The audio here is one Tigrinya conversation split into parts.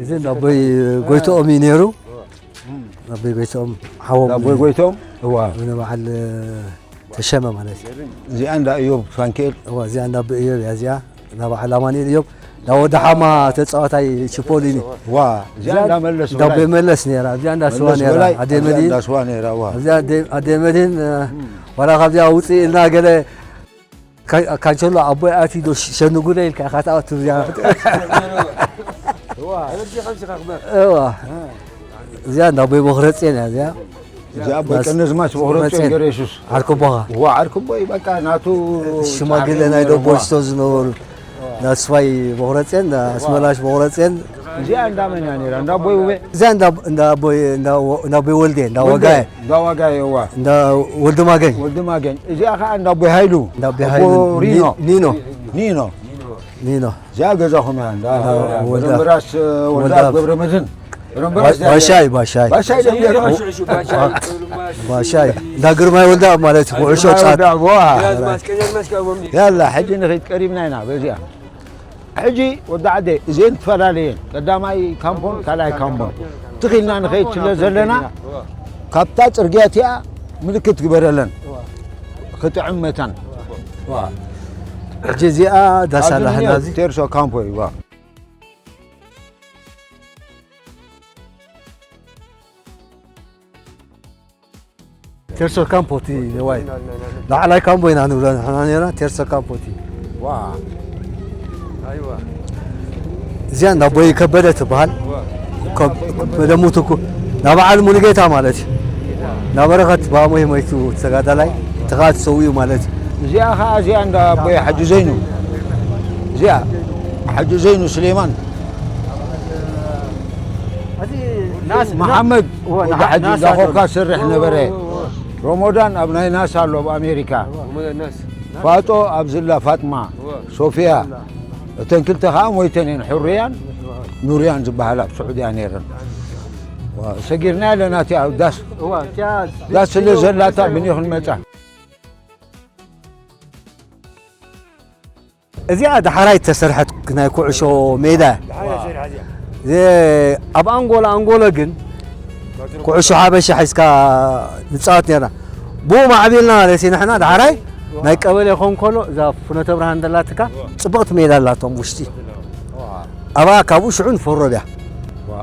እዚ እንዳ ኣቦይ ጎይትኦም እዩ ነይሩ። ኣቦይ ጎይትኦም ሓዎም። ኣቦይ ጎይትኦም? እዋ። ንበዓል ተሸመ ማለት እዩ። እዚኣ እንዳ እዮብ ፋንኬል? እዋ፣ እዚኣ እንዳ ኣቦይ እዮብ እያ እዚኣ። እንዳ በዓል ኣማኑኤል እዮብ። እንዳ ወዲ ሓማ ተፃዋታይ ቺፖሊኒ። ዋ፣ እዚኣ እንዳ መለስ እንዳ ኣቦይ መለስ ነይራ። እዚኣ እንዳ ስዋ ነይራ። ኣዴ መዲን። እንዳ ስዋ ነይራ፣ ዋ። እዚኣ ኣዴ መዲን፣ ዋላ ካብዚኣ ውፅእ ኢልና ገለ ካንቸሎ ኣቦይ ኣትዩ ዶ ሸንጉለ ኢልካ ኢኻ ትኣቱ እዚኣ። እዋ። እዚኣ እንዳ ኣቦይ ቦኽረፅየን እያ እዚኣ። እዚኣ ኣቦይ ቀነዝማች ቦኽረፅየን ገረ የሱስ። ዓርኩቦኻ። እዋ ዓርኩቦይ በቃ ናቱ ሽማግለ ናይ ዶቦሽቶ ዝነበሩ። እንዳ ስፋይ ቦኽረፅየን፣ እንዳ ኣስመላሽ ቦኽረፅየን። እዚኣ እንዳ መን እያ ነይራ? እንዳ ኣቦይ ውቤ? እዚኣ እንዳ ኣቦይ ወልዴ፣ እንዳ ወጋየ። እንዳ ዋጋየ እዋ። እንዳ ወዲ ማገኝ። ወዲ ማገኝ። እዚኣ ከዓ እንዳ ኣቦይ ሃይሉ። እንዳ ኣቦይ ሃይሉ። ኒኖ። ኒኖ። ኒኖ። እዚኣ ገዛኹም እያ። እንዳ ወልዳ። በረምበራስ ወልዳ ወልዳ። ገብረ መድህን። በረምበራስ ባሻይ፣ ባሻይ። ባሻይ ደም ገይሩ። ባሻይ። እንዳ ግርማይ ወልዳ ማለት ኩዕሾ ግርማይ ጫት። ወልዳ፣ ዋ። ያላ፣ ሕጂ ንኸይድ ቀሪብና ኢና በዚኣ። ሕጂ ወዲ ዓደ እዚአን ትፈላለየን። ቀዳማይ ካምፖን ካልኣይ ካምፖን ትኺልና ንኸይድ ስለ ዘለና ካብታ ፅርግያ እቲኣ ምልክት ግበረለን ክጥዕም መታን። ሕጂ እዚኣ ዳስ ኣላ ኣብዚ ሕና ኣብዚ። ቴርሶ ካምፖ እዩ። ቴርሶ ካምፖ እቲ ነዋይ ላዕላይ ካምቦ ኢና ንብሎ ንሕና ነርና። ቴርሶ ካምፖ እቲ እዚኣ እንዳ ኣቦይ ከበደ ትበሃል። ከበደ ሙትኩ፣ ናብ በዓል ሙሉጌታ ማለት እዩ። ናብ በረኸት ባሞይ መይቱ ተጋዳላይ ተኻት ሰውዩ ማለት እዩ። እዚኣ ኸዓ እዚኣ እንዳ ኣቦይ ሓጂ ዘይኑ፣ እዚኣ ሓጂ ዘይኑ ስሌማን መሓመድ ወዲ ሓጂ እንዳኾካ ስርሕ ነበረ። ሮሞዳን ኣብ ናይ ናሳ ኣሎ ኣብ ኣሜሪካ። ፋጦ ኣብ ዝላ ፋጥማ፣ ሶፊያ። እተን ክልተ ኸዓ ሞይተን እየን። ሕሩያን ኑርያን ዝበሃላ ኣብ ስዑድያ ነይረን። ሰጊርና ኣለና እቲኣ ኣብ ዳስ ዳስ ስለ ዘላታ ብንዮ ክንመፃ። እዚኣ ዳሕራይ ተሰርሐት ናይ ኩዕሾ ሜዳ። ኣብ ኣንጎሎ ኣንጎሎ ግን ኩዕሾ ሓበሻ ሒዝካ ንፃወት ነርና። ብኡ ማዕቢልና ማለት እዩ። ንሕና ዳሕራይ ናይ ቀበሌ ኾን ከሎ እዛ ፍኖተ ብርሃን ዘላትካ ፅብቕቲ ሜዳ ኣላቶም ውሽጢ። ኣብኣ ካብኡ ሽዑ ንፈሮብ እያ።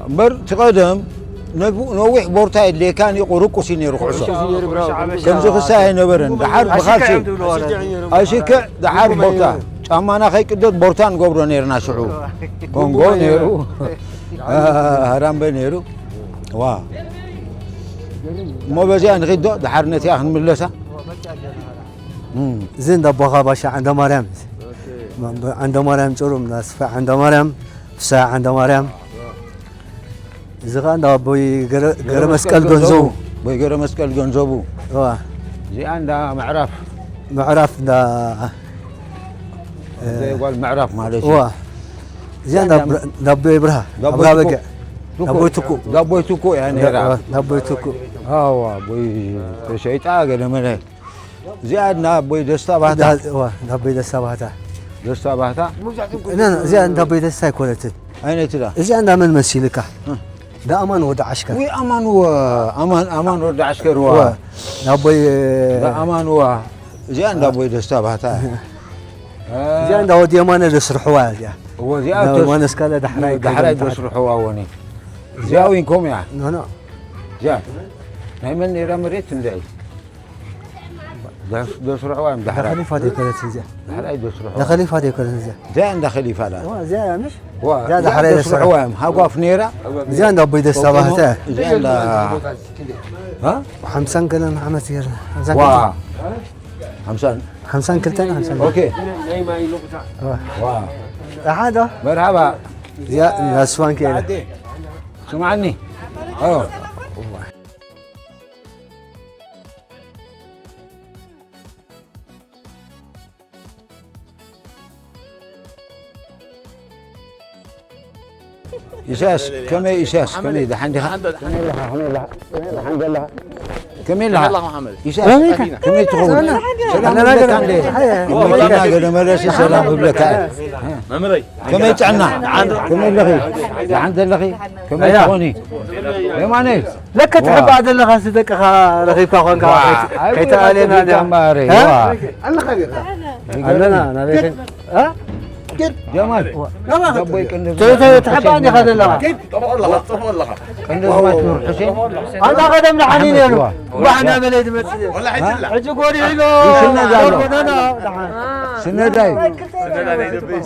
እምበር እቲ ቀደም ነዊሕ ቦርታ የድልየካን እዩ፣ ቁርቁስ እዩ ነይሩ ኩዕሶ። ከምዚ ክሳይ ኣይነበረን። ደሓር ብኻልሲ ኣይሽክዕ ደሓር ቦርታ ጫማና ከይቅደድ ቦርታ ንገብሮ ነርና። ሽዑ ኮንጎ ነይሩ፣ ሃራምበ ነይሩ። ዋ እሞ በዚኣ ንኺዶ ደሓር ነቲኣ ክንምለሳ። እዚ እንዳ ኣቦኻ ባሻ ዓንደ ማርያም፣ ዓንደ ማርያም ጭሩም፣ ናስፋ ዓንደ ማርያም፣ ፍሳ ዓንደ ማርያም። እዚ ኸዓ እንዳ ኣቦይ ገረ መስቀል ገንዘቡ። ኣቦይ ገረ መስቀል ገንዘቡ። እዚኣ እንዳ ምዕራፍ። ምዕራፍ እንዳ ጓል ምዕራፍ ማለት እዩ። እዚኣ እንዳ ኣቦይ ብርሃ ኣብራ በግዕ። ኣቦይ ትኩ። ኣቦይ ትኩ እያ ነይራ። ኣቦይ ትኩ። ኣዋ ኣቦይ ተሸይጣ ገለ መለ። እዚኣ እንዳ ኣቦይ ደስታ ባህታ። እንዳ ኣቦይ ደስታ ባህታ። ደስታ ባህታ። እዚኣ እንዳ ኣቦይ ደስታ ኣይኮነትን። ኣይነትዳ። እዚኣ እንዳ መን መሲልካ? እንዳ ኣማን ወዲ ዓሽከር። ወይ ኣማን ወ ኣማን ኣማን ወዲ ዓሽከር ዋ። እንዳ ኣቦይ እንዳ ኣማን ዋ። እዚኣ እንዳ ኣቦይ ደስታ ባህታ። እዚኣ እንዳ ወዲ የማነ ዘስርሕዋ እያ እዚኣ። እዎ እዚኣ እንዳ ተስ- የማነ እስካለ ዳሕራይ ዳሕራይ ከይዶም ዘስርሕዋ ወኒ። እዚኣ ዊንኮም እያ። ኖ ኖ። እዚኣ ናይ መን ነይራ መሬት እንደ ዳስ- ደስርሕዋ እዮም ዳሕራይ። ዳኸሊፋ ደይኮነትን እዚኣ። ዳሕራይ ደስርሕዋ። ዳኸሊፋ ደይኮነትን እዚኣ። እዚኣ እንዳ ኸሊፋ ዳ። እዋ፣ እዚኣ እያ ምሽ? ዋ፣ እዚኣ እዚኣ ዳሕራይ ደስርሕዋ ደስርሕዋ። እዮም። ሃጓፍ ነይራ። እዚኣ እንዳ ኣቦይ ደስታ ባህታ እያ። እዚኣ እንዳ እ? ሓምሳን ገለን ዓመት ገይርና። ሓምሳን ዋ። ክልተን። ሓምሳን ሓምሳን ክልተን ሓምሳን ኦኬ። ዋ። ዋ። ደሓን ዶ? መርሓባ። እዚኣ እንዳ ስዋንከ እያ። ስምዓኒ። ኦ። ኢሳያስ፣ ከመይ ኢሳያስ፣ ከመይ ደሓን ዲኻ? ከመይ ኣለኻ? ከመይ ኣለኻ? ከመይ ደሓን ዘለኻ? ከመይ ኣለኻ? ከመይ ኣለኻ መሓመድ? ኢሳያስ፣ ከመይ ኢኻ? ከመይ ትኸውን? ሰላም ሰላም ይብለካ ሰላም። እንዴ? ሓየ። መኪና ገለ መለሲ ሰላም ይብለካ። መምህረይ፣ ከመይ ጥዕና? ከመይ ኣለኺ? ደሓን ዘለኺ? ከመይ ኣያ። ትኾኒ? የማነይ? ለከ ዋ። ትሕባእ ዘለኻ፣ ሲ ደቅኻ ረኺብካ ኾንካ፣ ዋ። ከይት-፣ ኣይኮነ፣ ከይተኣልየና ኣይኮነ፣ እንዲያ። ጀማሪ፣ እ? ዋ። ኣለኻ ዲኻ? ኣለና፣ ናበይ ከን-፣ እ? ጀማል፣ ዋ። ደቦይ ቅንድብ ተ-፣ ተ-፣ ትሕባእ እንዲኻ ዘለኻ? ኪድ፣ ጽቡቕ ኣለኻ፣ ጽቡቕ ኣለኻ። ቅንድብ ማስሙር፣ ሕሴን። ኣንታ ቀደም ንዓኒ ነይሩ። ዋ። ዋ፣ ናበለ ትመጽእ። ወላ ሕጂ ኣላ። ሕጂ ጎዲሉ። ይስነድ ኣሎ። ኖ፣ ኖ፣ ኖ፣ ደሓን። ስነዳይ።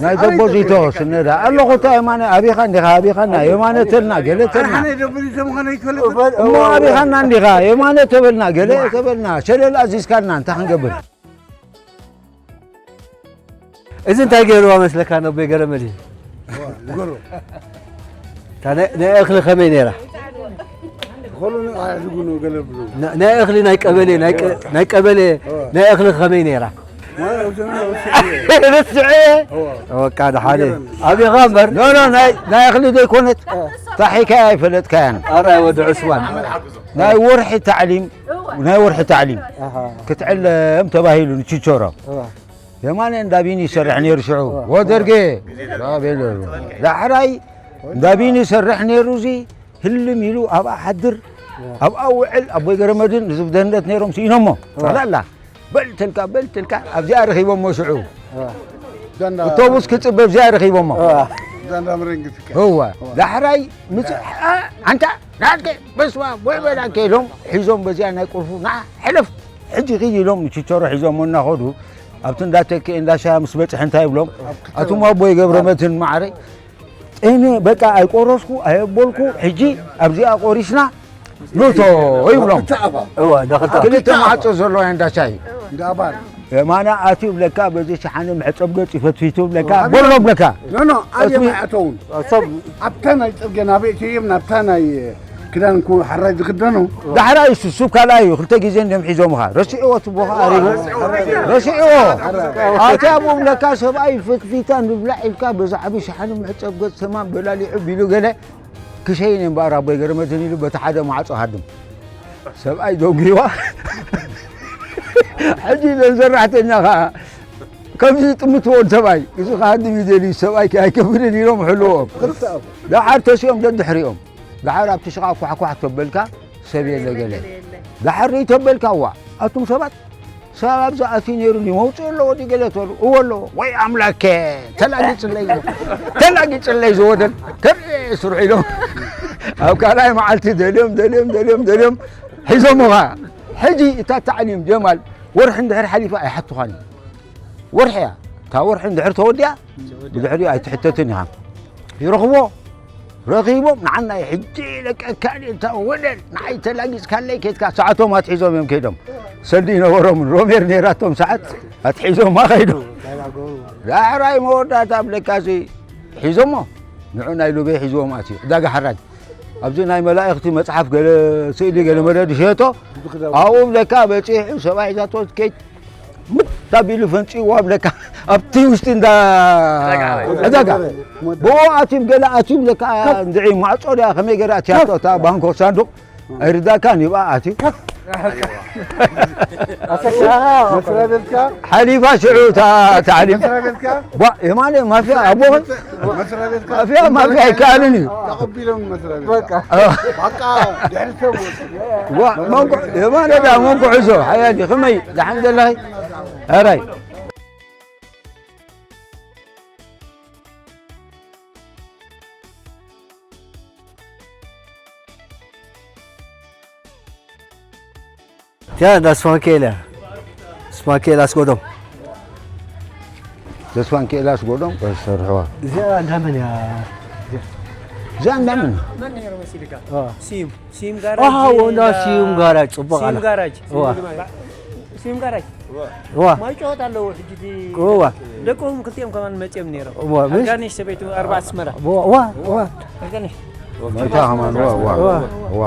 ናይ ደቦዚቶ ስነዳ። ኣለኹ፣ እንታይ የማነ፣ ኣቢኻ እንዲኻ፣ ኣቢኻና፣ የማነ ተልና፣ ገለ ተልና። ኣነ ደቦዚቶ ምዃነይ ይፈልጥ። እሞ ኣቢኻና እንዲኻ፣ የማነ ተበልና፣ ገለ ተበልና፣ ሸለል ኣዚዝካልና፣ እንታይ ክንገብር? እዚ እንታይ ገይርዋ መስለካ ነቦይ ገረመድህን? ዋ፣ ንገሮ። እታ ናይ፣ ናይ እኽሊ ከመይ ነይራ? ዝኾኑ ንዓይ ዝጉኖ ገለ ብሎ። ና-፣ ናይ እኽሊ ናይ ቀበሌ፣ ናይ ቀ-፣ ናይ ቀበሌ ዋ። ናይ እኽሊ ከመይ ነይራ? ዋ፣ እዛ ናይ ወስድ እየ። ረስዐ? ዋ። በቃ ደሓነ። ንገረኒ። ኣቢኻ እምበር። ኖ፣ ኖ፣ ናይ፣ ናይ እኽሊ ዘይኮነት። ዋ። ታሒካያ ኣይፈለጥካያን። ኣራይ ወዲ ዑስማን። ናይ ወርሒ ታዕሊም፣ ናይ ወርሒ ታዕሊም ኣሃ። ክትዕለም ተባሂሉ ንችቾሮ። ዋ። የማነ እንዳ ቢኒ ይሰርሕ ነይሩ ሽዑ። ዋ። ወደርጌ። ዋ፣ ቤሎ። ዳሕራይ እንዳ ቢኒ ይሰርሕ ነይሩ፣ እዚ ህልም ኢሉ ኣብኣ ሓድር፣ ዋ። ኣብኣ ውዕል፣ ኣቦይ ገረመድህን፣ እዚ ብደህንነት ነይሮም ስኢኖሞ። ዋ። ጠቕላላ። በል ተልካ፣ በል ተልካ፣ ኣብዚኣ ረኺቦሞ ሽዑ። ዋ። ዛንዳ ኣውቶቡስ ክጽበ ኣብዚኣ ረኺቦሞ። ዋ። ዛንዳ መረንግትካ። እዋ። ዋ። ዳሕራይ ምጽ-፣ ዋ። ኣ-፣ ኣንታ፣ ናትከ፣ በስዋ፣ ወይ በላከ ኢሎም፣ ሒዞም በዚኣ ናይ ቁልፉ፣ ና፣ ሕለፍ፣ ሕጂ ኺድ ኢሎም፣ ንችቸሮ ሒዞሞ እናኸዱ፣ ኣብቲ እንዳ ተክኤ፣ እንዳ ሻያ ምስ በጽሐ እንታይ ይብሎም? ኣብ ክልተ ኣቱም ኣቦይ ገብረ መድህን ማዕረይ፣ ጤነ በቃ ኣይቆረስኩ፣ ኣየቦልኩ፣ ሕጂ ኣብዚኣ ቆሪስና ንእቶ ይብሎም። እዋ፣ እንዳ ክልተ ክልተ ኣባ። ማዕጾ ዘለዋ እንዳ ሻሂ። እንዳ ኣባር። የማነ ኣትዩ ብለካ፣ በዚ ሸሓነ መሕጸብ ገጽ ይፈትፊቱ ብለካ፣ እዋ፣ ቦሎ ብለካ። ኖ፣ ኖ፣ ኣብየ እስሚ-፣ ማዕተውን። እቶም ኣብታ ናይ ጽርግያ ናበይ እትዮም፣ ናብታ ናይ ክዳን እኮ ሓራይ ዝኽደኑ። ዳሕራይ እሱ፣ እሱ ካልኣይ እዩ፣ ክልተ ግዜ እንድዮም ሒዞምኻ። ረሲዕዎ፣ እቲ ቦኻ ኣሪጉ። ረሲዕዎ። ኣትያ ብኡ ብለካ፣ ሰብኣይ ፈትፊታ ንብላዕ ኢልካ፣ በዛ ዓቢ ሸሓነ መሕጸብ ገጽ ተማም በላሊዑ ቢሉ ገለ፣ ክሸይን እምበኣር ኣቦይ ገረመድህን ኢሉ በቲ ሓደ ማዕጾ ሃድም። ሰብኣይ ደንጒይዋ። ሕጂ ነን ሰራሕተኛ ኸኣ ከምዚ ጥምትዎ ንሰብኣይ፣ እዚ ክሃድም እዩ ደልዩ፣ ሰብኣይ ከ ኣይከብድን ኢሎም ሕልዎም። ክልተ ኣፉ። ደሓር ተሲኦም ደድሕሪኦም። ደሓር ኣብቲ ሽቓ ኳሕኳሕ ተበልካ፣ ሰብ የለ ገለ። ደሓር ርኢቶ በልካ፣ እዋ፣ ኣቱም ሰባት፣ ሰብ ኣብዚ ኣትዩ ነይሩ ድዩ? መውጽኢ ኣለዎ ድዩ ገለ ትበሉ? እወ ኣለዎ። ወይ ኣምላኬ፣ ተላጊጽለይ፣ ተላጊጽለይ ዝወደል፣ ከርኢ ስርሑ ኢሎም። ኣብ ካልኣይ መዓልቲ ደልዮም፣ ደልዮም፣ ደልዮም፣ ደልዮም፣ ሒዞምኻ። ሕጂ እታ ታዕሊም ጀማል ወርሒ እንድሕር ሓሊፋ ኣይሓቱኻን እዩ። ወርሒ እያ። እታ ወርሒ እንድሕር ተወዲኣ፣ ብድሕሪኡ ኣይትሕተትን ኢኻ። ይረኽቦ፣ ረኺቦም፣ ንዓናይ ሕጂ ይለቀካ እታ ወደል፣ ንዓይ ተላጊጽካለይ ኬድካ፣ ሰዓቶም ኣትሒዞም እዮም ከይዶም። ሰልዲ ይነበሮምን፣ ሮሜር ነይራቶም ሰዓት ኣትሒዞማ ከይዶም። ዳሕራይ መወዳእታ ብለካሲ ሒዞሞ፣ ንዑ ናይ ሉቤ ሒዝዎም ኣትዩ፣ ዕዳጋ ሓራጅ። ኣብዚ ናይ መላእኽቲ መጽሓፍ ገለ ስእሊ ገለ መለ ዝሸየጦ፣ ኣብኡ ብለካ በጺሑ ሰብኣይ ሒዛቶ ትከይድ ምት ኣቢሉ ፈንጺዋ ብለካ ኣብቲ ውሽጢ እንዳ ዕዳጋ። ዕዳጋ። ብኡ ኣትዩ ገለ ኣትዩ ብለካ እንድዒ ማዕጾ ድያ ከመይ ገይራ ኣትያቶ እታ ባንኮ ሳንዱቕ ኣይርዳእካን ይብኣ ኣትዩ። መስሪያ ቤትካ? ሓሊፋ ሽዑ እታ ታዕሊም። መስሪያ ቤትካ? ቧ፣ የማነ ማፍያ ኣቦኸ? መስሪያ ቤትካ? ማፍያ፣ ማፍያ ኣይከኣልን እዩ። ተቐቢሎም መስሪያ ቤትካ? በቃ። ኣዎ። በቃ፣ ድሕሪ ሰብ ወስድ። ዋ፣ መንቁ-፣ የማነ ዳ መንቁ ዕዞ፣ ሓያሊ፣ ከመይ፣ ደሓን ዘለኺ? ሕራይ። እቲኣ እንዳ ስፋንኬል እያ። ስፋንኬል ኣስጎዶም። ተስፋን ክእላስ ጎዶም ዝሰርሕዋ። እዚኣ እንዳ መን እያ? እዚኣ እንዳ መን? መን ነይሩ መሲልካ? አ። ስዩም፣ ስዩም ጋራጅ ኣሃ፣ ወንዳ እንዳ ስዩም ጋራጅ፣ ጽቡቕ ስዩም ኣላ። ጋራጅ። እዋ። ስዩም ጋራጅ። እዋ። ማይ ጨዋታ ኣለዎ ሕጂ እቲ እዋ። ደቆም ክልቲኦም ከማን መጺኦም ነይሮም። እዋ፣ ምስ ኣልጋነሽ ሰበይቱ ኣርባ ኣስመራ። እዋ፣ እዋ፣ እዋ። ኣልጋነሽ። መታ ከማን፣ እዋ፣ እዋ። እዋ። እዋ።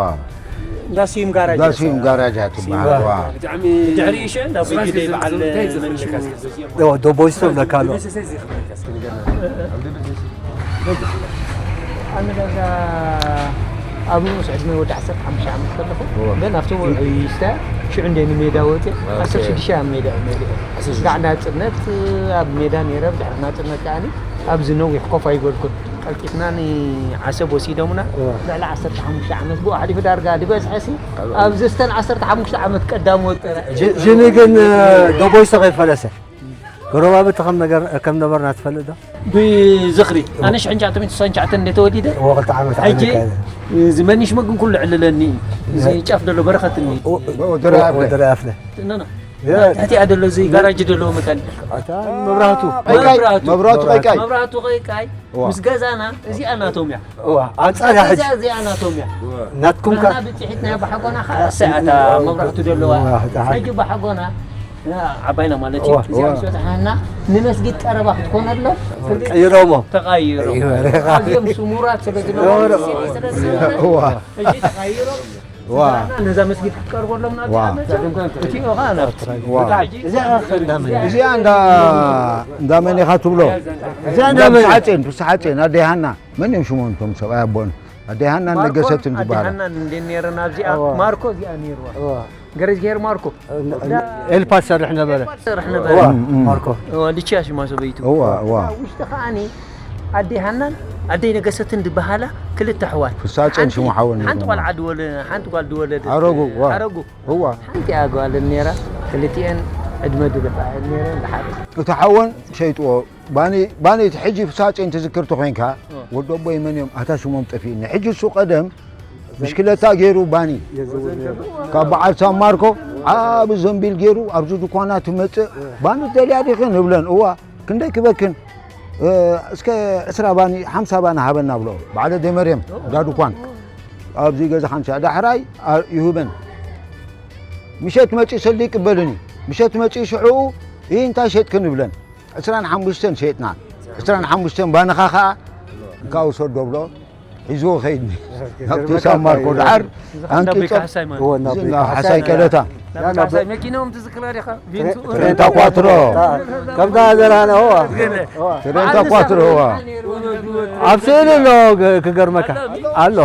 እንዳ ስዩም ጋራጅ። እንዳ ስዩም ጋራጅ እያ ትበሃል፣ እዋ። ብጣዕሚ ድሕሪ እሺ፣ እንዳ በጊደ በዓል እዋ፣ ዶቦይ ስቶቭ ለካ ኣሎ። ኣነ ዳዛ ኣብ ንኡስ ዕድመ ወዲ ዓሰርተ ሓሙሽተ ዓመት ከለኹ እወ። ግን ኣብቲ ውዑይ ስታ ሽዑ እንደ ንሜዳ ወፂ ኦኬ። ዓሰርተ ሽዱሽተ ኣብ ሜዳ ሜዳ ዓሰርተ ሽዱሽተ። ጋዕ ናፅነት ኣብ ሜዳ ነይረ። ብድሕሪ ናፅነት ከዓኒ ኣብዚ ነዊሕ ኮፍ ኣይበልኩን። ቀልጢፍና ንዓሰብ ወሲዶምና እወ። ልዕሊ ዓሰርተ ሓሙሽተ ዓመት ብኡ ሓሊፉ ዳርጋ ዝበዝሐ ሲ ኣብዚ ስተን ዓሰርተ ሓሙሽተ ዓመት ቀዳም ወጥረ ጂ- ጂሚ ግን እ፣ ዶቦይሶ ከይፈለሰ ጎረባብቲ ከም ነገር ከም ነበርና ትፈልጥ ዶ? ብዝኽሪ ኣነ ሽሕን ትሽዓተ ሚእትን ስሳን ትሽዓተን እንደ ተወሊደ እዎ ክልተ ዓመት ሕጂ ዓመት እዚ መኒሽ መግን ኩሉ ዕልለኒ እዩ። እዚ ጫፍ ደሎ በረኸትኒ ወደረ ኣፍለ። ወደረ ኣፍለ። ኖ፣ ኖ። ትሕቲኣ ደሎ እዚ ጋራጅ ደሎ መካኒክ ኣታ መብራህቱ ቀይቃይ፣ መብራህቱ። መብራህቱ ቀይቃይ። መብራህቱ ቀይቃይ እዋ። ምስ ገዛና እዚኣ ናቶም እያ። እዋ ኣንጻር እያ ሕጂ እዚኣ እዚኣ ናቶም እያ። ናትኩም ከ ናትና ብጽሒት ናይ ባሓጎና ከኣ እሳ እያ እታ መብራህቱ ዘለዋ። እዋ፣ እታ ሓቂ። ሕጂ ባሓጎና ዓባይና ማለት እዩ። እዋ። እዚኣ ምስ በጽሓና ንመስጊድ ቀረባ ክትኮነሎም ቀይሮሞ። ተቐይሮም። ቀይሮ። ኣዝዮም ስሙራት ስለ ዝነበሩ፣ እዋ። ስለ ዝነበሩ፣ እዋ። ሕጂ ተቐይሮም። ዋ። ነዛ መስጊድ ክትቀርበሎም ናብ ዋ። ዓመት እቲኦ ኸዓ ናብቲ። ዋ። እዚኣ እንዳ እንዳ መን ኢኻ ትብሎ? እዚኣ እንዳ እንዳ መን? ፍስሓጼን፣ ፍስሓጼን፣ ኣደይ ሃና። መን እዮም ሽሞም እቶም ሰብኣይ ኣቦን? ኣደይ ሃና ማርኮን ነገሰትን ኣደይ ዝበሃላ። ሃናን እንዴ ነይረን ኣብዚኣ? ዋ። ማርኮ እዚኣ ነይርዋ። ዋ። ገረዝጌር ማርኮ። እ- እ- ኤልፓ ትሰርሕ ነበረ። ትሰርሕ ነበረ። ዋ፣ እም፣ እም። ማርኮ። ዋ፣ ልችያ ሽማ ሰበይቱ። ዋ፣ ዋ። ውሽጢ ከዓኒ ኣደይ ሃናን ኣደይ ነገሰትን ዝበሃላ ክልተ ኣሕዋት። ፍሳጨን ሓንቲ- ሽሙ ሓወን ሓንቲ ነይሩ። ቆልዓ ድወለ-፣ ሓንቲ ጓል ድወለደት። ሓረጉ፣ ዋ። ሓረጉ። እዋ። ሓንቲ እያ ጓል ነይራ። ክልቲኤን ዕድመ ድደፋ እየን ነይረን። ዝሓደ እቲ ሓወን ሸይጥዎ። ባኒ፣ ባኒ እቲ ሕጂ ፍሳጨን ትዝክርቲ ኮይንካ፣ እ። ወዲ ኣቦይ መን እዮም? ኣታ ሽሞም ጠፊእኒ። ሕጂ እሱ ቀደም ብሽክለታ ገይሩ ባኒ። የዝውር ነይሩ። ካብ በዓል ሳን ማርኮ ዓቢ ዘንቢል ገይሩ ኣብዚ ድኳና ትመጽእ። እ። ባኒ ትደልያ ዲኺ ንብለን። እዋ፣ ክንደይ ክበክን? እ፣ እስከ ዕስራ ባኒ፣ ሓምሳ ባኒ ሃበና ብሎ። በዓል ኣደይ መርየም፣ እዛ ድኳን። ኣብዚ ገዛ ሓምሳ ዳሕራይ፣ ኣ፣ ይህበን። ምሸት መጺኡ ሰልዲ ይቅበልን እዩ። ምሸት መጺኡ ሽዑ፣ "ይህ እንታይ ሸጥክን?" ይብለን። ዕስራን ሓሙሽተን ሸጥና። ዕስራን ሓሙሽተን ባንኻ ኸኣ፣ "እንካ ውሰዶ" ብሎ፣ ሒዝዎ ኸይድኒ። ናብቲ ሳን ማርኮ ደሓር፣ ኣንቂጾ፣ እዎ፣ ናብ እዚ ናብ ሓሳይ ቀለታ። ናብ ሓሳይ መኪናኦም ትዝክራ ዲኻ? ቪንቱ። ትሬንታ ኳትሮ። ከምዛ ዘላና፣ እዎ። ትሬንታ ኳትሮ፣ እዎ። ኣብ ስእሊ ኣሎ፣ ግ-፣ ክገርመካ። ኣሎ።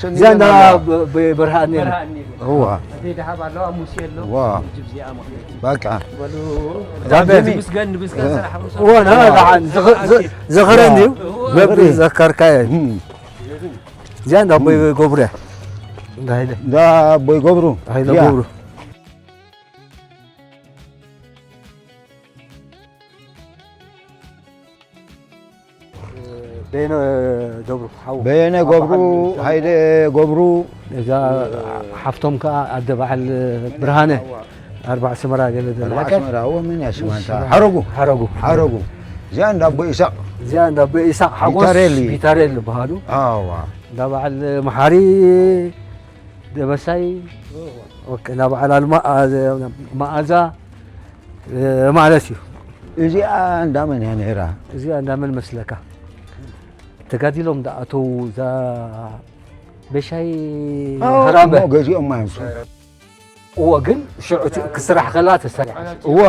እዚኣ እንዳ ብ-፣ ብ-፣ ብርሃን ነይራ። እዋ። ኣደይ ደሃብ ኣለዋ፣ ሙሴ ኣሎ። ዋ። ጅብዚኣ ማለት እዩ። በቃ። በሉ። ዛንታ ዛንታ ሚ- ዝምስገን፣ ዝምስገን እ። ስራሕ ምስ እዎ፣ ና፣ ደሓን፣ ዝኽ-፣ ዝ-፣ ዝኽረኒ እዩ። እዎ። በቢ ዘከርካዮ። እም። እዚኣ እንዳ ኣቦይ ገብሩ እያ። እንዳ ሃይለ። እንዳ ኣቦይ ገብሩ። ሃይለ እያ። ገብሩ። በየነ ገብሩ፣ ሓው። በየነ ገብሩ፣ ኣባሓን ሃይለ ገብሩ። እዛ ሓፍቶም ከኣ ኣደ በዓል ብርሃነ፣ ኣርባዕ ኣስመራ ገለ ኣርባዕ ዘለሓቀ። ኣስመራ፣ እዎ፣ መን እያ ሽማ ኣንታ? ሓረጉ። ሓረጉ። ሓረጉ። እዚኣ እንዳ ኣቦ ኢሳቕ። እዚኣ እንዳ ኣቦ ኢሳቕ ሓጎስ ቢታሬሊ። ቢታሬሊ ዝበሃሉ። ኣዋ። እንዳ በዓል መሓሪ ደበሳይ። ኦኬ፣ እንዳ በዓል ኣልማ-፣ ኣ-፣ መኣዛ። እ፣ ማለት እዩ። እዚኣ እንዳ መን እያ ነይራ? እዚኣ እንዳ መን መስለካ? ተጋዲሎም ዝኣተዉ እዛ በሻይ ኣዎ፣ ሃራበ። እሞ ገዚኦማ እዮም። እዎ፣ ግን ሽዑ እቲ ክስራሕ ከላ ተሰሪሓ። እዋ፣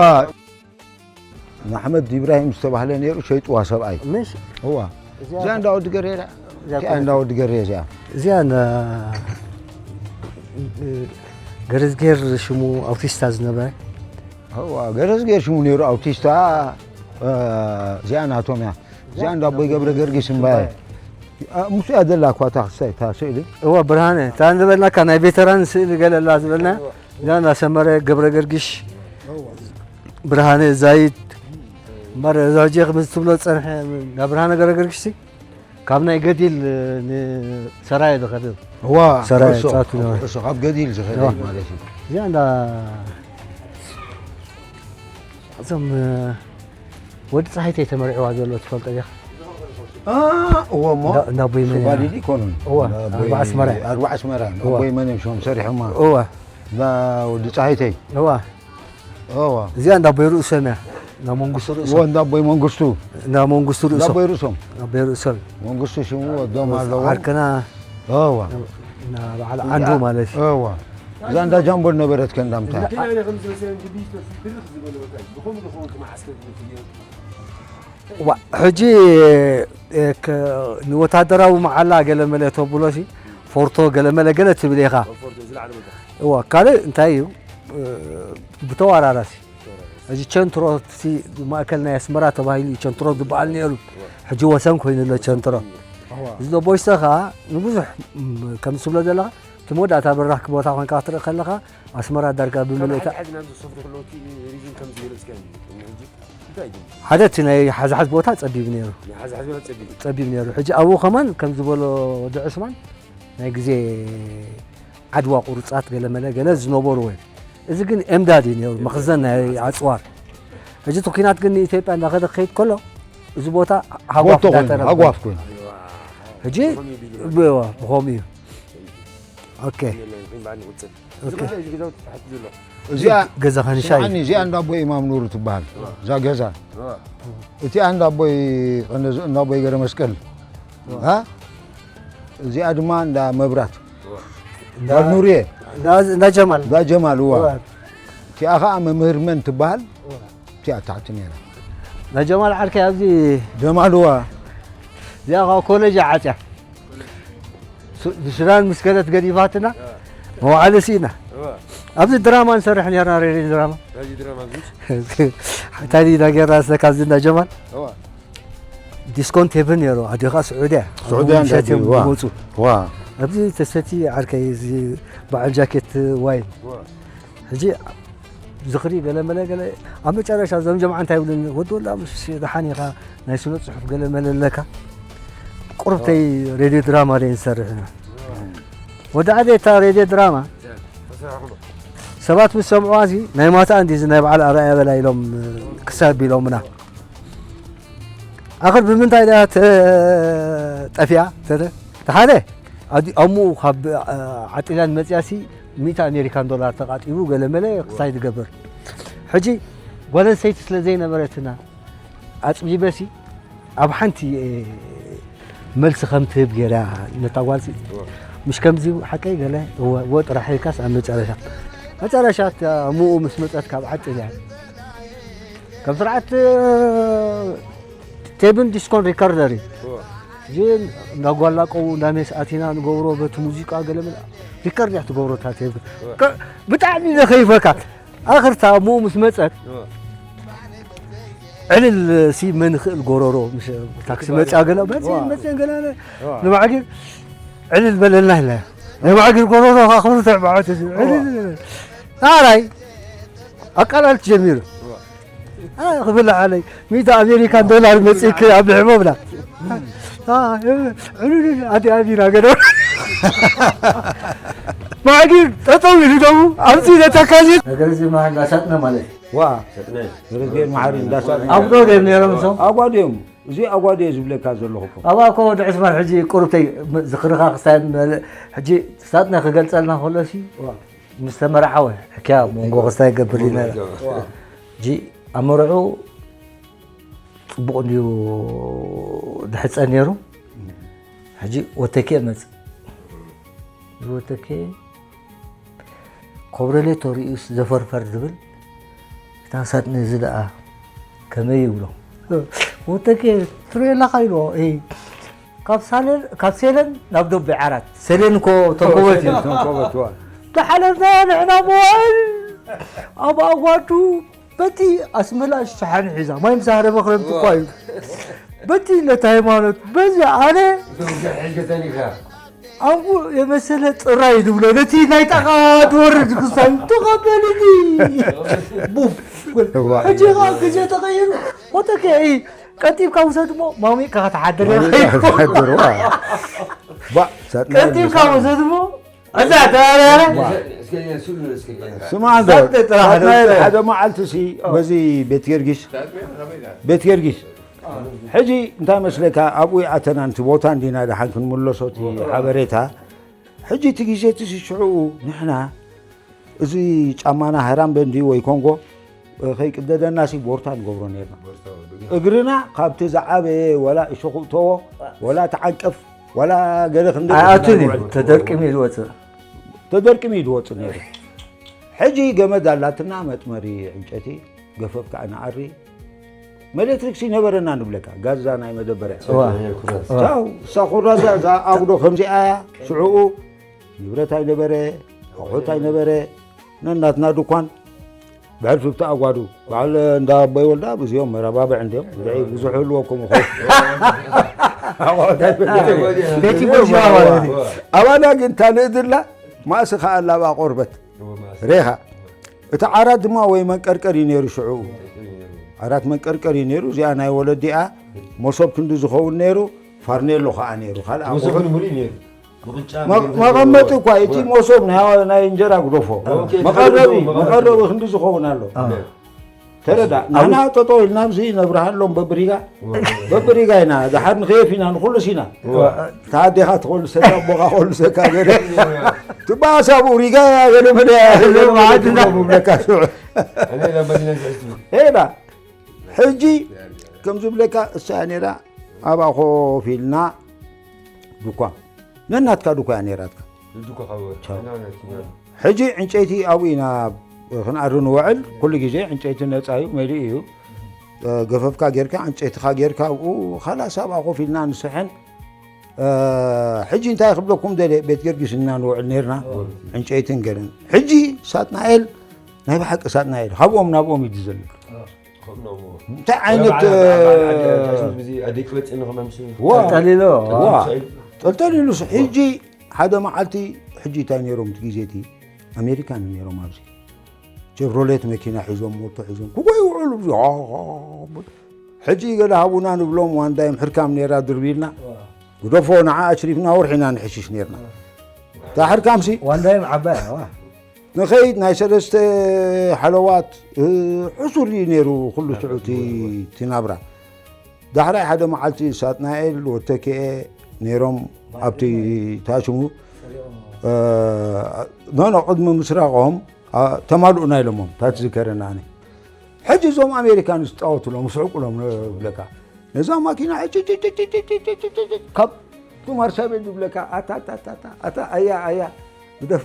ንኣሕመድ ኢብራሂም ዝተባህለ ነይሩ፣ ሸይጥዋ ሰብኣይ። ምሽ? እዋ። እዚኣ እዚኣ እንዳ ወዲ ገሬራ? እዚኣ እዚኣ እንዳ ወዲ ገሬ እዚኣ። እዚኣ ን-፣ ገረዝጌር ሽሙ ኣውቲስታ ዝነበረ። እዋ፣ ገረዝጌር ሽሙ ነይሩ ኣውቲስታ፣ እ፣ እዚኣ ናቶም እያ። እዚኣ እንዳ ኣቦይ ገብረ ገርጊስ እምባየ። እ፣ ምስኡ እያ ዘላ እኳ እታ ክስታይ፣ እታ ስእሊ። እዋ፣ ብርሃነ፣ እታ ዝበልናካ ናይ ቬተራን ስእሊ ገለ ኣላ ዝበልና። እዚኣ እንዳ ሰመረ ገብረ ገርጊሽ፣ ብርሃነ ዛይድ፣ እምበር እዚ ሕጂ ከምዚ ትብሎ ዝጸንሐ፣ እንዳ ብርሃነ ገብረ ገርጊሽ ሲ፣ ካብ ናይ ገዲል ንሰራየ ዝኸደ። እዋ፣ ሰራየ ኩዕሶ፣ ጻቱ ነበረ። ኩዕሶ ካብ ገዲል ዝኸደ እዋ። ማለት እዩ። እዚኣ እንዳ እዞም፣ እ፣ ወዲ ጸሃይተይ ተመሪዕዋ ዘሎ ትፈልጦ ዲኻ? አ፣ እዎ እሞ። እንዳ፣ እንዳ ኣቦይ መን እያ? ሸጓሊድ ይኮኑን። እዋ፣ እንዳ ኣቦይ ኣርባዓ ኣስመራ። ኣርባዓ ኣስመራ። እዋ። ኣቦይ መን እዮም ሽሞም ሰሪሖማ? እዋ። እንዳ ወዲ ጸሃይተይ። እዋ። እዋ። እዚኣ እንዳ ኣቦይ ርእሶም እያ። እንዳ መንግስቱ ርእሶም። እዋ፣ እንዳ ኣቦይ መንግስቱ። እንዳ መንግስቱ እንዳ ርእሶም። ኣቦይ ርእሶም። ኣቦይ ርእሶም። መንግስቱ ሽሙ ወዶም ኣለዎ። ዓርከና እዋ። እና በዓል ዓንዱ ማለት እዩ። እዋ። እዛ እንዳ ጃምቦ ነበረት ከ እንዳምታ። ዋ፣ ሕጂ፣ እ፣ ከ-፣ ንወታደራዊ መዓላ ገለ መለ ተብሎ ሲ፣ ፎርቶ ገለመለ ገለ ትብል ኢኻ። እዋ ካልእ እንታይ እዩ? ብተዋራራሲ እዚ ቸንትሮ፣ ማእከል ናይ ኣስመራ ተባሂሉ እዩ ቸንትሮ ዝበሃል ነይሩ። ሕጂ ወሰን ኮይኑ ኣሎ ቸንትሮ። እዚ ዶ ቦይሰ ከዓ ንብዙሕ ከም ትብሎ ዘለኻ እቲ መወዳእታ በራኽ ቦታ ኮንካ ክትርኢ ከለኻ ኣስመራ ዳርጋ ብምልእታ ሓደ እቲ ናይ ሓዝሓዝ ቦታ ጸቢብ ነይሩ። ጸቢብ ነይሩ። ሕጂ ኣብኡ ከማን ከም ዝበሎ ወዲ ዕስማን ናይ ግዜ ዓድዋ ቁርጻት ገለመለ ገለ ዝነበሩ ወይ እዚ ግን ኤምዳድ እዩ ነይሩ፣ መኽዘን ናይ ኣጽዋር። ሕጂ እቲ ኲናት ግን ንኢትዮጵያ እንዳኸደ ክኸይድ ከሎ እዚ ቦታ ሃጓፍ እንዳተረፈ ሃጓፍ ኮይኑ ሕጂ ብኸምኡ እዩ። ኦኬ። እዚኣ ገዛ ኸንሻይ። ስምዓኒ፣ እዚኣ እንዳ ኣቦይ ኢማም ኑሩ ትበሃል። እዛ ገዛ። እቲኣ እንዳ ኣቦይ፣ እንዳ ኣቦይ ገረ መስቀል። እዚኣ ድማ እንዳ መብራት። እንዳ ኑርየ። እንዳ ጀማል። እንዳ ጀማል፣ እዋ። እቲኣ ኸዓ መምህር መን ትበሃል? እቲኣ ታሕቲ ነይራ። እንዳ ጀማል ዓርከይ ኣብዚ ጀማል፣ እዋ። እዚኣ ኸዓ ኮሌጅ ዓፅያ። ሱ-፣ ሱዳን ምስ ከደት ገዲፋትና መዋዕለ ስኢና። እዋ። ኣብዚ ድራማ ንሰርሕ ነርና፣ ሬድዮ ድራማ። ሬድዮ ድራማ ኣብዚ? እንታይ ድዩ ዳጌራ ስለካ ኣብዚ እንዳ ጀማል? እዋ። ዲስኮን ቴብል ነይሩ፣ ኣዴኻ ስዑድያ። ስዑድያ ኣብዚ ምሸት እዮም እንዳትዩ፣ ዋ። ዝመፁ። ዋ። ኣብዚ ተሰቲ ዓርከይ፣ እዚ በዓል ጃኬት ዋይን። እዋ። ሕጂ ዝኽሪ ገለ መለ ገለ ኣብ መጨረሻ እዞም ጀምዓ እንታይ ይብሉኒ፣ "ወዲ ወላ ምስ ደሓን ኢኻ፣ ናይ ስነ ጽሑፍ ገለ መለ ኣለካ?" ቁርብተይ ሬድዮ ድራማ ደይ ንሰርሕ ኢና። ወዲ ዓደይ እታ ሬድዮ ድራማ ሰባት ምስ ሰምዑዋ እዚ ናይ ማታ እንዲ እዚ ናይ በዓል ኣርኣያ በላ ኢሎም ክሳብ ኢሎምና። ኣኽር ብምንታይ ደኣ ተ-፣ ጠፊኣ? ተተ-፣ ሓደ ኣዲ-፣ ኣሙኡ ካብ፣ አ-፣ ዓጢላን መጽያሲ ሚእቲ ኣሜሪካን ዶላር ተቓጢቡ ገለ መለ ክሳይ ዝገብር። ሕጂ ጓል ኣንስተይቲ ስለ ዘይነበረትና ኣጽቢበሲ ኣብ ሓንቲ፣ እ፣ መልሲ ከም ትህብ ገይራ ነታ ጓልሲ። እወ። ምሽ ከምዚ ሓቀይ ገለ፣ እወ፣ እወ ጥራሕ ኢልካስ ኣብ መጨረሻ፣ መጨረሻ እታ ኣሙኡ ምስ መጸት ካብ ዓጢልያ። ከም ስርዓት ቴብን ዲስኮን ሪከርደር እዩ። እወ። እዚ እንዳጓላቀው እንዳሜስ ኣቲና ንገብሮ በቲ ሙዚቃ ገለ መለ ሪከርድ እያ ትገብሮ እታ ቴብ። እወ። ከ-፣ ብጣዕሚ ዘኸይፈካ። ኣኽርታ እሞ ምስ መጸት እወ። ዕልል ሲ መን ይኽእል ጎሮሮ ምስ ታክሲ መጽያ ገለ መጽያ እወ። መጽያ ገለ እወ። ንማዕጊር ዕልል በለልና ኢለ። ንማዕጊር ጎሮሮ ካኽብሩ ተዕባዖት እዚ ዕልል። እወ። ታራይ ኣቃላልት ጀሚሩ። እወ። ኣ፣ ክብላዕ ኣለይ። ሚእቲ ኣሜሪካን ዶላር መጺእክ ኣብ ሕቦብና። ኣ፣ ዕሉል፣ ኣዲ ኣቢና ገዶ። ማዕጊር ጠጠው ኢሉ ደሙ፣ ኣብዚ ነተካዚ። ነገር እዚ መሃል እንዳሳጥነ ማለት እዩ። ዋ፣ ሰጥነ። ደረጀ መሓሪ እንዳሳጥነ። ኣጉዶ ድዮም ነይሮም እሶም? ኣጓዶ እዮም። እዚ ኣጓዶ እየ ዝብለካ ዘለኹ እኮ። ኣብኣ እኮ ወዲ ዕስማን ሕጂ ቁሩብተይ ዝኽርኻ ክስታይ መለ-፣ ሕጂ ሳጥነ ክገልጸልና ከሎ ሲ፣ ዋ። ምስ ተመርዓወ፣ ሕክያ መንጎ ክስታይ ይገብር እዩ ነይረ። ዋ። ሕጂ ኣብ መርዑ ጽቡቕ እንድዩ ድሕጸ ነይሩ። ሕጂ ወተኬ መጽእ። እዚ ወተኬ ኮብረሌ ተሪኡስ ዘፈርፈር ዝብል፣ እታ ሳጥኒ እዚ ደኣ ከመይ ይብሎ? ወተኬ ትሪኦ ኣለኻ ኢልዎ። እይ። ካብ ሳሌን፣ ካብ ሴለን ናብ ዶቤ ዓራት። ሴሌን እኮ ተንኮበት እዩ። ተንኮበት፣ ዋ። ዝሓለፍናዮ ንሕና መዋእል ኣብ ኣጓዱ በቲ ኣስመላ ሸሓኒ ሒዛ፣ ማይ ምስ ሃረመ ክረምቲ እኳ እዩ። በቲ ነቲ ሃይማኖት፣ በዚ ኣነ እዞም ገርሕሽ ከተሊካ። ኣብኡ የመሰለ ጥራይ ዝብሎ፣ ነቲ ናይ ጣቓ ትወርድ ክሳብ ተቐበልኒ። ቡፍ። እዋ። ሕጂ ኸኣ ግዜ ተቐይሩ፣ ወተኬ፣ እይ፣ ቀልጢፍካ ውሰድ እሞ፣ ማሚቕካ ክትሓድር ኢኻ። ማሚቕካ ክትሓድር፣ ዋ። ባ፣ ሳጥና ቀልጢፍካ ውሰድ እሞ፣ እዛ ተባባሪ። እስከ፣ እስከ፣ እስከ፣ እስከ። ስማ፣ እንዶ፣ ሳጥን ጥራሕ ሳጥናኤል፣ ደውፀ። ሓደ መዓልቲ ሲ፣ ኦ። በዚ ቤት ጊዮርጊስ፣ ቤት ጊዮርጊስ። ሕጂ እንታይ መስለካ፣ ኣብኡ ይኣተና፣ ነቲ ቦታ እንዲና ደሓን ክንምለሶ፣ እቲ ሓበሬታ። ሕጂ እቲ ግዜ እቲ ሲ ሽዑኡ ንሕና፣ እዚ ጫማና ሃራምበ እንድዩ ወይ ኮንጎ፣ እ፣ ከይቅደደና ሲ ቦርታ ንገብሮ ነርና። ቦርታ፣ ብግ-፣ እግርና ካብቲ ዝዓበየ ወላ እሾኽ እተዎ፣ ወላ ተዓንቀፍ፣ ወላ ገለ ክንደይ ኣይኣቱን እዩ፣ ንውዕል። ተደርቂሙ እዩ ዝወፅእ። ተደርቂሙ እዩ ዝወፅእ ነይሩ። ሕጂ ገመድ ኣላትና መጥመሪ ዕንጨቲ፣ ገፈፍ ከዓ ንኣሪ። መሌትሪክስ ይነበረና ንብለካ፣ ጋዛ ናይ መደበርያ። እዋ። ቻው፣ እሳ ኩራዛ፣ እዛ ኣጉዶ ከምዚኣ እያ፣ ሽዕኡ ንብረት ኣይነበረ፣ ኣቑሑት ኣይነበረ፣ ነናትና ድኳን፣ ብሕልፊ ብቲ ኣጓዱ፣ በዓል እንዳ ኣቦይ ወልዳ፣ ብዚኦም መረባብዕ እንዲኦም፣ ብድዒ ብዙሕ ህልወኩም ይኸውን። ቤቲ ጎርዚያ ማለት እዩ። ኣባና ግን ታንእድላ፣ ማእሲ ከኣ ኣላባ ቆርበት፣ ሬኻ። እቲ ዓራት ድማ ወይ መንቀርቀር እዩ ነይሩ ሽዑ። ዓራት መንቀርቀር እዩ ነይሩ። እዚኣ ናይ ወለዲኣ መሶብ ክንዲ ዝኸውን ነይሩ። ፋርኔሎ ከዓ ነይሩ። ካልኣ ብዙሕ ንሙሉ እዩ ነይሩ። ብቕጫ መ- ገይሩ መቐመጢ እኳ እቲ መሶብ ናይ ናይ እንጀራ ግደፎ። ኦኬ፣ መቐረቢ ተረድኦ፣ መቐረቢ። መቐረቢ ክንዲ ዝኸውን ኣሎ። ተረዳ። ንሕና ጠጠው ኢልና ኣብዚ ነብርሃሎም በብሪጋ በብሪጋ ኢና። ድሓር ንኸየፍ ኢና ንኹሉስ ኢና። እታ ኣዴኻ ትኾልሰካ፣ ኣቦኻ ክኾልሰካ ገለ። ትበኣስ ኣብኡ ሪጋ እያ፣ ገለ መለ እያ፣ ገለ መለ ትብሎ ብብለካ ሽዑ። ኣነ ኢላ ባዲና ዝሕዝቡ። ሄዳ። ሕጂ ከም ዝብለካ እሳ እያ ነይራ፣ ኣብኣ ኮፍ ኢልና ድኳ። ነናትካ ድኳ እያ ነይራትካ። ልጅኮ ካብ ቻው። ሕጂ ዕንጨይቲ ኣብኡ ኢና ክንኣሪ ንውዕል። ኩሉ ግዜ ዕንጨይቲ ነጻ እዩ፣ መሊኡ እዩ። ገፈፍካ ጌርካ፣ ዕንጨይትኻ ጌርካ ኣብኡ፣ ኻላስ ኣብኣ ኮፍ ኢልና ንስሕን። ሕጂ እንታይ ክብለኩም ደልየ፣ ቤት ጊዮርጊስ ኢና ንውዕል ነይርና፣ ዕንጨይትን ገለን። ሕጂ ሳጥናኤል፣ ናይ ብሓቂ ሳጥናኤል፣ ካብኦም ናብኦም እዩ ዝዘልል። እንታይ ዓይነት፣ ኣደቂ በፂ ንኸመምስ ዋ። ጠልጠሊሎ። ዋ። ጠልጠሊሉስ፣ ሕጂ ሓደ መዓልቲ፣ ሕጂ እንታይ ነይሮም እቲ ግዜ እቲ፣ ኣሜሪካን ነይሮም ኣብዚ። ቸቭሮሌት መኪና ሒዞም፣ ሞቶ ሒዞም፣ ክጎዩ ይውዕሉ። ኣብዚ፣ ኦ፣ ሕጂ ገለ ሃቡና ንብሎም፣ ዋንዳይም ሕርካም ነይራ ድርቢልና። ግደፎ፣ ንዓ ኣሽሪፍና ወርሒና ንሕሽሽ ነይርና። እታ ሕርካምሲ ዋንዳይም ዓባይ እያ፣ ዋ። ንኸይድ ናይ ሰለስተ ሓለዋት፣ እ፣ ሕሱር እዩ ነይሩ ኩሉ ስዑቲ እቲ ናብራ። ዳሕራይ ሓደ መዓልቲ ሳጥናኤል ወተኪኤ ነይሮም ኣብቲ ታሽሙ፣ እ፣ ኖ፣ ኖ፣ ቅድሚ ምስራቆም፣ ኣ፣ ተማልኡና ኢሎሞም፣ እታ ትዝከረና ኣነ። ሕጂ እዞም ኣሜሪካን ዝጻወቱሎም፣ ዝስሕቁሎም፣ ብለካ። ነዛ ማኪና፣ ሕጂ፣ ሕጂ፣ ሕጂ፣ ሕጂ፣ ሕጂ፣ ሕጂ፣ ካብ ቱማር ሳቤት ዝብለካ፣ ኣታ፣ ኣታ፣ ኣታ፣ ኣታ፣ ኣታ፣ ኣያ፣ ኣያ፣ ግደፍ፣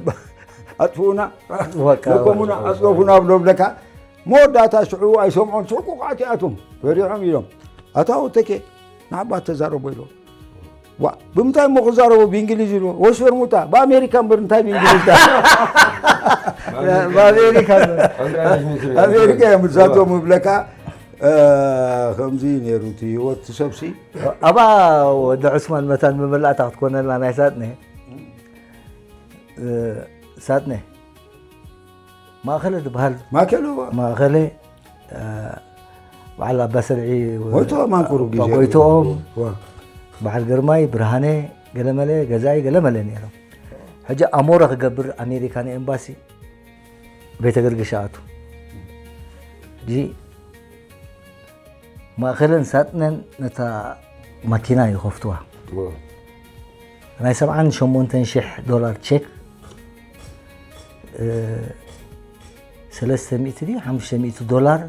ኣጥፍኡና፣ ኣጥፍኡካ፣ ለኮሙና፣ ኣጽገፉና ብሎ ብለካ። መወዳእታ ሽዑ ኣይሰምዖን፣ ሽዑ ቁቕዓት ይኣትዎም፣ ፈሪሖም ኢሎም። ኣታ ወተኬ፣ ንዓባ ተዛረቦ ኢሎ። ዋ፣ ብምንታይ እሞ ክዛረቦ ብእንግሊዝ ኢሎ? ወሽፈርሙታ፣ ብኣሜሪካ እምበር እንታይ ብእንግሊዝ ዳ? ብኣሜሪካ። ኣሜሪካ እዮም እዛቶም ይብለካ። እ፣ ከምዚ ነይሩ እቲ ህይወት፣ እቲ ሰብሲ። ኣባ ወዲ ዑስማን መታን መመላእታ ክትኮነልና ናይ ሳጥነ፣ እ፣ ሳጥነ ማእከለ ዝበሃል ማእከለ፣ ዋ። ማእከለ፣ እ፣ በዓል ኣባ ሰልዒ፣ ጎይትኦም ኣንቁሩብ ግዜ። ጎይትኦም፣ ዋ። በዓል ግርማይ፣ ብርሃነ፣ ገለመለ፣ ገዛኢ፣ ገለመለ ነይሮም። ሕጂ ኣሞረ ክገብር ኣሜሪካ ንኤምባሲ ቤተ ገርግሽ ኣቱ። ሕጂ ማእከለን ሳጥነን ነታ ማኪና ይኸፍትዋ። ዋ። ናይ ሰብዓን ሸሞንተን ሽሕ ዶላር ቼክ፣ እ፣ ሰለስተ ሚእቲ ድዩ ሓሙሽተ ሚእቲ ዶላር፣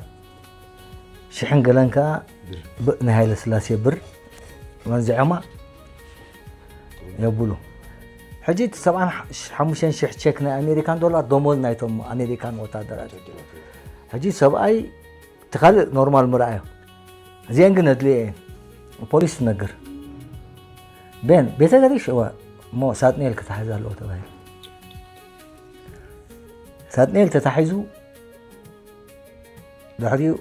ሽሕን ገለን ከኣ ብ-፣ ናይ ሃይለ ስላሴ ብር መንዚዖማ የብሉ። ሕጂ እቲ ሰብዓን ሓሙሽተን ሽሕ ቼክ ናይ ኣሜሪካን ዶላር ደሞዝ ናይቶም ኣሜሪካን ወታደራት። ሕጂ ሰብኣይ እቲ ካልእ ኖርማል ምርኣዮ። እዚአን ግን ኣድልየ እየን። ፖሊስ ትነግር። ቤን፣ ቤተ ገሪሽ፣ እወ፣ እሞ ሳጥኔል ክተሓዝ ኣለዎ ተባሂሉ። ሳጥኔል ተታሒዙ፣ ድሕሪኡ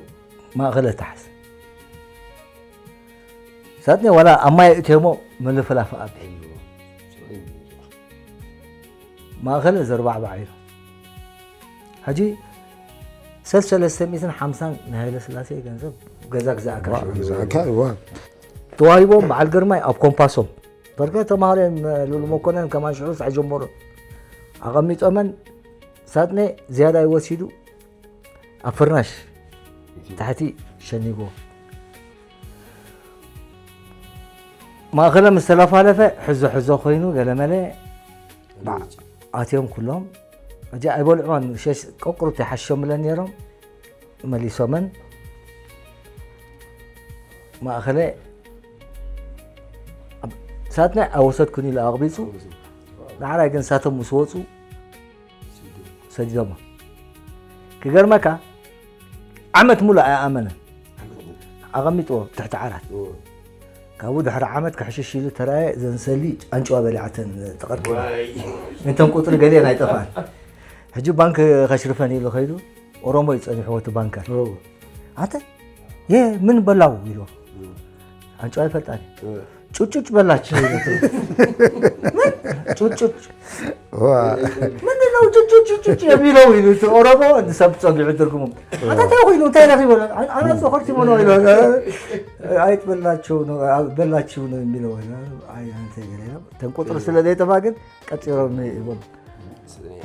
ማእኸለ ተሓዝ። ሳጥኔል ዋላ ኣብ ማይ እትዮሞ ምልፍላፍ ኣብሒ። ማእኸለ ዘርባዕባዕ ኢሉ። ሕጂ ሰብ ሰለስተ ሚእትን ሓምሳን ናይ ሃይለ ስላሴ ገንዘብ ገዛ ግዛእካ። ዋ፣ ግዛእካ፣ ዋ። ተዋሂቦም በዓል ግርማይ ኣብ ኮምፓሶም። በርከ ተምሃሮ እዮም፣ ሉሉ መኮነን ከማን ሽዑ ሳዕ ጀመሩ። ኣቐሚጦመን ሳጥነ ዝያዳ ይወሲዱ ኣብ ፍርናሽ ታሕቲ ሸኒጎ። ማእኸለ ምስ ተለፋለፈ ሕዞ ሕዞ ኮይኑ ገለመለ ኣትዮም ኩሎም። ሕጂ ኣይበልዕዋን፣ ሸሽ ቆቁሩት ይሓሾምለን ነይሮም። መሊሶመን ማእኸለ ኣብ-፣ ሳጥነ ኣይወሰድኩን ኢሉ ኣቕቢፁ። ዳሕራይ ግን ሳቶም ምስ ወፁ ሰዲዶሞ። ክገርመካ ዓመት ሙሉእ ኣይኣመነን። ኣቐሚጥዎ ትሕቲ ዓራት። ካብኡ ድሕሪ ዓመት ክሕሽሽ ኢሉ ተራየ ዘንሰሊ ኣንጭዋ በሊዓተን ተቐርቂቡ። እንተን ቁፅሪ ገሊአን ኣይጠፍኣን። ሕጂ ባንክ ከሽርፈን ኢሉ ከይዱ ኦሮሞ እዩ ፀኒሕዎ እቲ ባንከር። ኣተ የ ምን በላው ኢሉ ኣንጭዋ ይፈልጣል። ጩጩጭ በላችሁ። ምን ጩጩጭ ምንድን ነው ጩጩጭ የሚለው ይሉት ኦሮሞ። ሰብ ጸግዑ ትርጉሙ ኣታታይ ኮይኑ እንታይ ረኺቦ ኣናጽ ኾርቲ ሞኖ ይሎ። አይጥ በላችሁ ነው በላችሁ ነው የሚለው። ተንቆጥር ስለሌጠፋ ግን ቀጺሮም ይቦም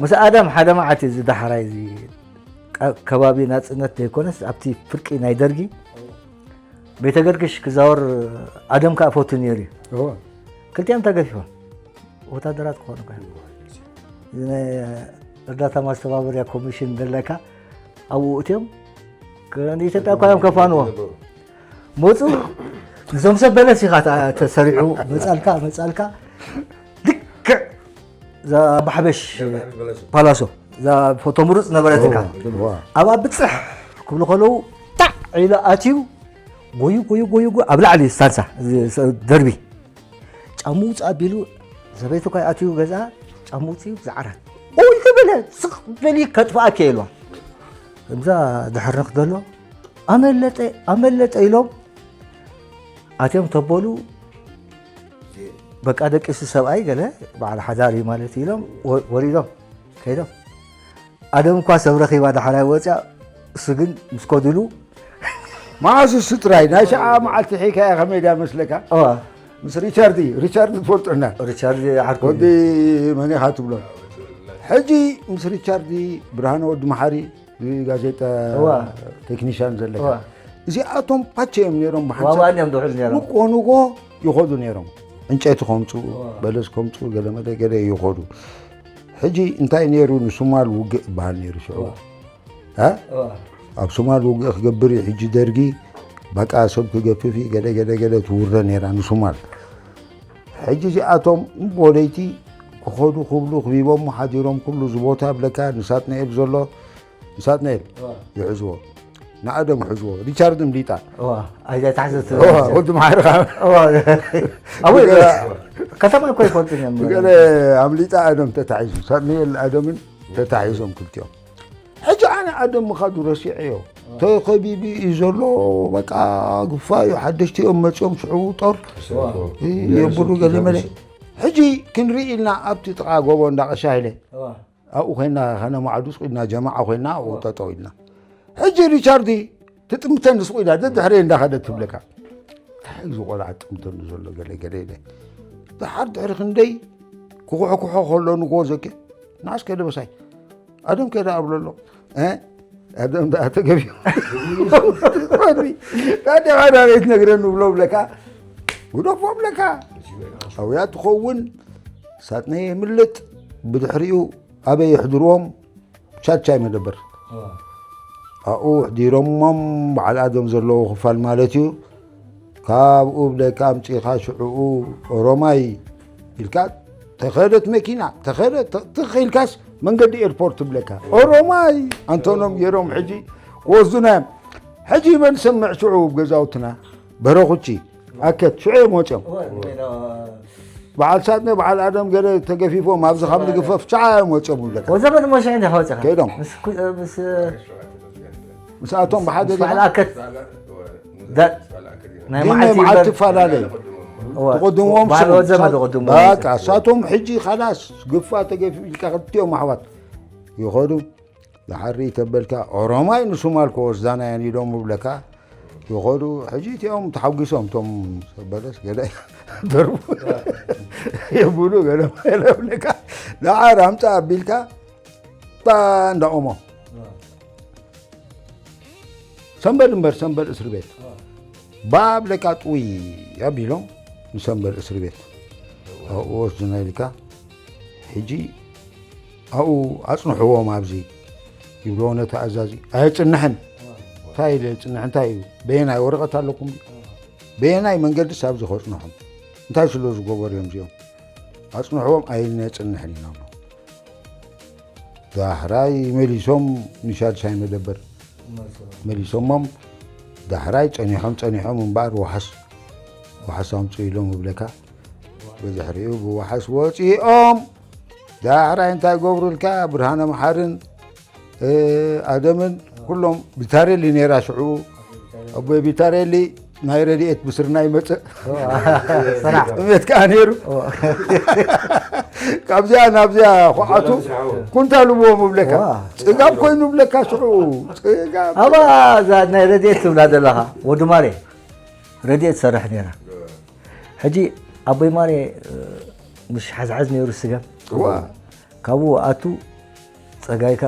ምስ ኣደም ሓደ መዓት እዚ ዳሕራይ እዚ ከባቢ ናጽነት ዘይኮነስ ኣብቲ ፍርቂ ናይ ደርጊ ቤተ ገርግሽ ክዛወር ኣደም ከኣ ፈቱ ነይሩ እዩ። ክልቲኦም ተገፊፎም ወታደራት ክኾኑ እርዳታ ማስተባበሪያ ኮሚሽን ዘለካ ኣብኡ እትዮም ንኢትዮጵያ እኳ እዮም ከፋንዎ መፁ። እዞም ሰብ በለስ ኢኻ ተሰሪዑ መፃልካ መፃልካ ልክዕ ዛባሕበሽ ፓላሶ ፎቶ ምሩፅ ነበረትካ ኣብኣ ብፅሕ ክብሉ ከለዉ ታዕ ኢለ ኣትዩ ጎዩ ጎዩ ጎዩ ጎዩ ኣብ ላዕሊ ስታንሳ ደርቢ ጫሙ ውፅእ ኣቢሉ ሰበይቱ ካይ ኣትዩ ገዛ ጫሙ ውፅኡ ዝዓራት ኦይ ተበለ ስቕ በሊ ከጥፍኣኪ ኢልዋ እዛ ድሕርንክ ዘሎ ኣመለጠ ኣመለጠ ኢሎም ኣትዮም ተበሉ በቃ ደቂሱ ሰብኣይ ገለ በዓል ሓዳር እዩ ማለት ኢሎም ወሪዶም ከይዶም ኣደም እኳ ሰብ ረኺባ ዳሕራይ ወፅያ እሱ ግን ምስ ኮድሉ መዓስ እሱ ጥራይ ናይ ሸዓ መዓልቲ ሒካያ ከመይ ድያ መስለካ ምስ ሪቻርድ እዩ ሪቻርድ ትፈልጡና ሪቻርድ ዓርኩ ወዲ መን ኢኻ ትብሎ ሕጂ ምስ ሪቻርድ ብርሃነ ወዲ መሓሪ ጋዜጣ ቴክኒሽያን ዘለካ እዚኣቶም ፓቸ እዮም ነይሮም ብሓንሳብ ንጎ ንጎ ይኸዱ ነይሮም ዕንጨይቲ ከምፁ በለስ ከምፁ ገለመለ ገለ ይኸዱ ሕጂ እንታይ ነይሩ ንሱማል ውግእ ይበሃል ነይሩ ሽዑ ኣብ ሱማል ውግእ ክገብር እዩ ሕጂ ደርጊ በቃ ሰብ ክገፍፍ እዩ ገለ ገለ ገለ ትውረ ነይራ ንሱማል ሕጂ እዚኣቶም እምቦ ለይቲ ክኸዱ ክብሉ ክቢቦሞ ሓዲሮም ኩሉ ዝቦታ ብለካ ንሳጥናኤል ዘሎ ንሳጥናኤል ይሕዝዎ ንኣደም ይሕዝዎ ሪቻርድ እምሊጣ ወዲ ማሕርኻ ከተማ እኮ ይፈልጡን እዮም ገለ ኣምሊጣ ኣደም ተታሒዙ ሳጥናኤል ኣደምን ተታሒዞም ክልቲኦም ሕጂ ኣነ ኣደም ምኻዱ ረሲዐዮ ተኸቢቡ እዩ ዘሎ በቃ ግፋ እዩ ሓደሽቲ እዮም መፅኦም ሽዑ ጦር የብሉ ገለ መለ ሕጂ ክንርኢ ኢልና ኣብቲ ጥቓ ጎቦ እንዳቐሻ ኢለ ኣብኡ ኮይና ከነ ማዕዱስ ኮይና ጀማዓ ኮይና ኣብኡ ጠጠው ኢልና ሕጂ ሪቻርዲ ትጥምተኒ ስቑ ኢላ ደድሕረ እንዳኸደት ትብለካ እንታይ እዩ ቆልዓ ጥምተኒ ዘሎ ገለ ገለ ኢለ ድሓር ድሕሪ ክንደይ ክኹሕኩሖ ከሎ ንጎ ዘኬ ንዓስ ከደ በሳይ ኣደም ከደ ኣብሎ ኣሎ ኣደም ደኣ ተገቢሩ ታዲኻ ዳሬት ነግረኒ ብሎ ብለካ ግደፎ ብለካ ኣውያ ትኸውን ሳጥነይ የምልጥ ብድሕሪኡ ኣበይ የሕድርዎም ቻቻይ መደበር ኣብኡ ኣሕዲሮሞም በዓል ኣደም ዘለዎ ክፋል ማለት እዩ ካብኡ ብለካ ኣምፂኻ ሽዕኡ ኦሮማይ ኢልካ ተኸደት መኪና ተኸደት ትኽ ኢልካስ መንገዲ ኤርፖርት ትብለካ ኦሮማይ ኣንተኖም ገይሮም ሕጂ ክወስዱና እዮም ሕጂ መን ሰምዕ ሽዑ ገዛውትና በረኹቺ ኣከት ሽዑ እዮም ወፂኦም በዓል ሳጥነ በዓል ኣደም ገለ ተገፊፎም ኣብዚ ካብ ንግፈፍ ቻ እዮም ወፂኦም ይብለካ ወዘመን ሞሻ እንደ ከወፅኻ ከይዶም ምስ ኩ- ምስ ምስኣቶም ብሓደ ዲኻ? በዓል ኣከት ዳ- ናይ ግን ናይ መዓልቲ መዓልቲ ይበል- ይፈላለዩ እወ። ትቕድምዎም በዓል ስሙ። ወዘመ ትቕድምዎም በቃ እሳቶም ሕጂ ካላስ ግፋ ተገፊ ኢልካ ክልቲኦም ኣሕዋት ይኸዱ ዝሓሪ ተበልካ ኦሮማይ ንሱማል ክወስዳና እየን ኢሎም ይብለካ ይኸዱ ሕጂ እቲኦም ተሓጒሶም እቶም ሰበለስ ገለ ደርቡ የብሉ ገለ ይብለካ ደዓር ኣምፃ ኣቢልካ ባ እንዳኦሞ ሰንበል እምበር ሰንበል እስር ቤት ባብ ለቃ ጥውይ ኣቢሎም ንሰንበል እስር ቤት ኣብኡ ወስዱና ኢልካ ሕጂ ኣብኡ ኣፅንሕዎም ኣብዚ ይብልዎ ነቲ ኣዛዚ ኣየፅንሕን እንታይ ኢለ የፅንሕ እንታይ እዩ በየናይ ወረቐት ኣለኩም ድዩ በየናይ መንገድስ ኣብዚ ከፅንሖም እንታይ ስለ ዝገበሩ እዮም እዚኦም ኣፅንሕዎም ኣይልና የፅንሕን ኢና ዳሕራይ መሊሶም ንሻድሻይ መደበር መሊሶሞም ዳሕራይ ጸኒሖም ጸኒሖም እምበኣር ወሓስ ወሓስ ኣምጽኡ ኢሎም እብለካ። ብድሕሪኡ ብወሓስ ወጺኦም ዳሕራይ እንታይ ገብሩልካ? ብርሃነ መሓርን ኣደምን ኩሎም ቢታሬሊ ነይራ ሽዑ። ኣቦይ ቢታሬሊ ናይ ረድኤት ብስርና ይመጽእ። ሰራሕ ጥሜት ከዓ ነይሩ። ካብዚኣ ናብዚኣ ኹዓቱ ኩንታል ብዎም እብለካ። ጽጋብ ኮይኑ እብለካ ሽዑ። ጽጋብ ኣባ እዛ ናይ ረድኤት ትብላ ዘለኻ ወዲ ማሬ ረድኤት ትሰርሕ ነይራ። ሕጂ ኣቦይ ማሬ ምሽ ሓዝሓዝ ነይሩ ስገም። ካብኡ ኣቱ ጸጋይካ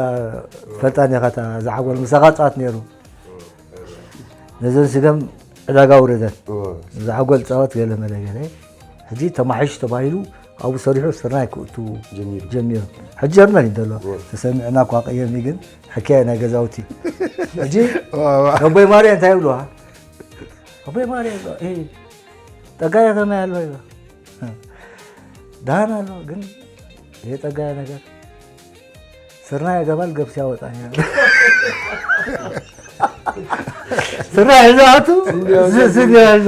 ፈልጣን ኢኻ እታ ዝዓጎል ምሳኻ ጻወት ነይሩ። ነዘን ስገም ዕዳጋ ውረደን ዝዓጎል ጻወት ገለ መለ ገለ። ሕጂ ተማሒሽ ተባሂሉ ኣብኡ ሰሪሑ ስርናይ ክእቱ ጀሚሩ። ሕጂ ጀርመን እዩ ዘሎ። ተሰሚዕና እኳ ቀየሚ ግን ሕክያ ናይ ገዛውቲ። ሕጂ ኣቦይ ማርያ እንታይ ይብልዋ? ኣቦይ ማርያ ይብልዋ። ጠጋየ ከመይ ኣሎ ይብልዋ። ደህና ነው ግን የጠጋዬ ነገር ስርና ያገባል ገብስ ያወጣኛል። ስርና ይዛቱ ስንያሉ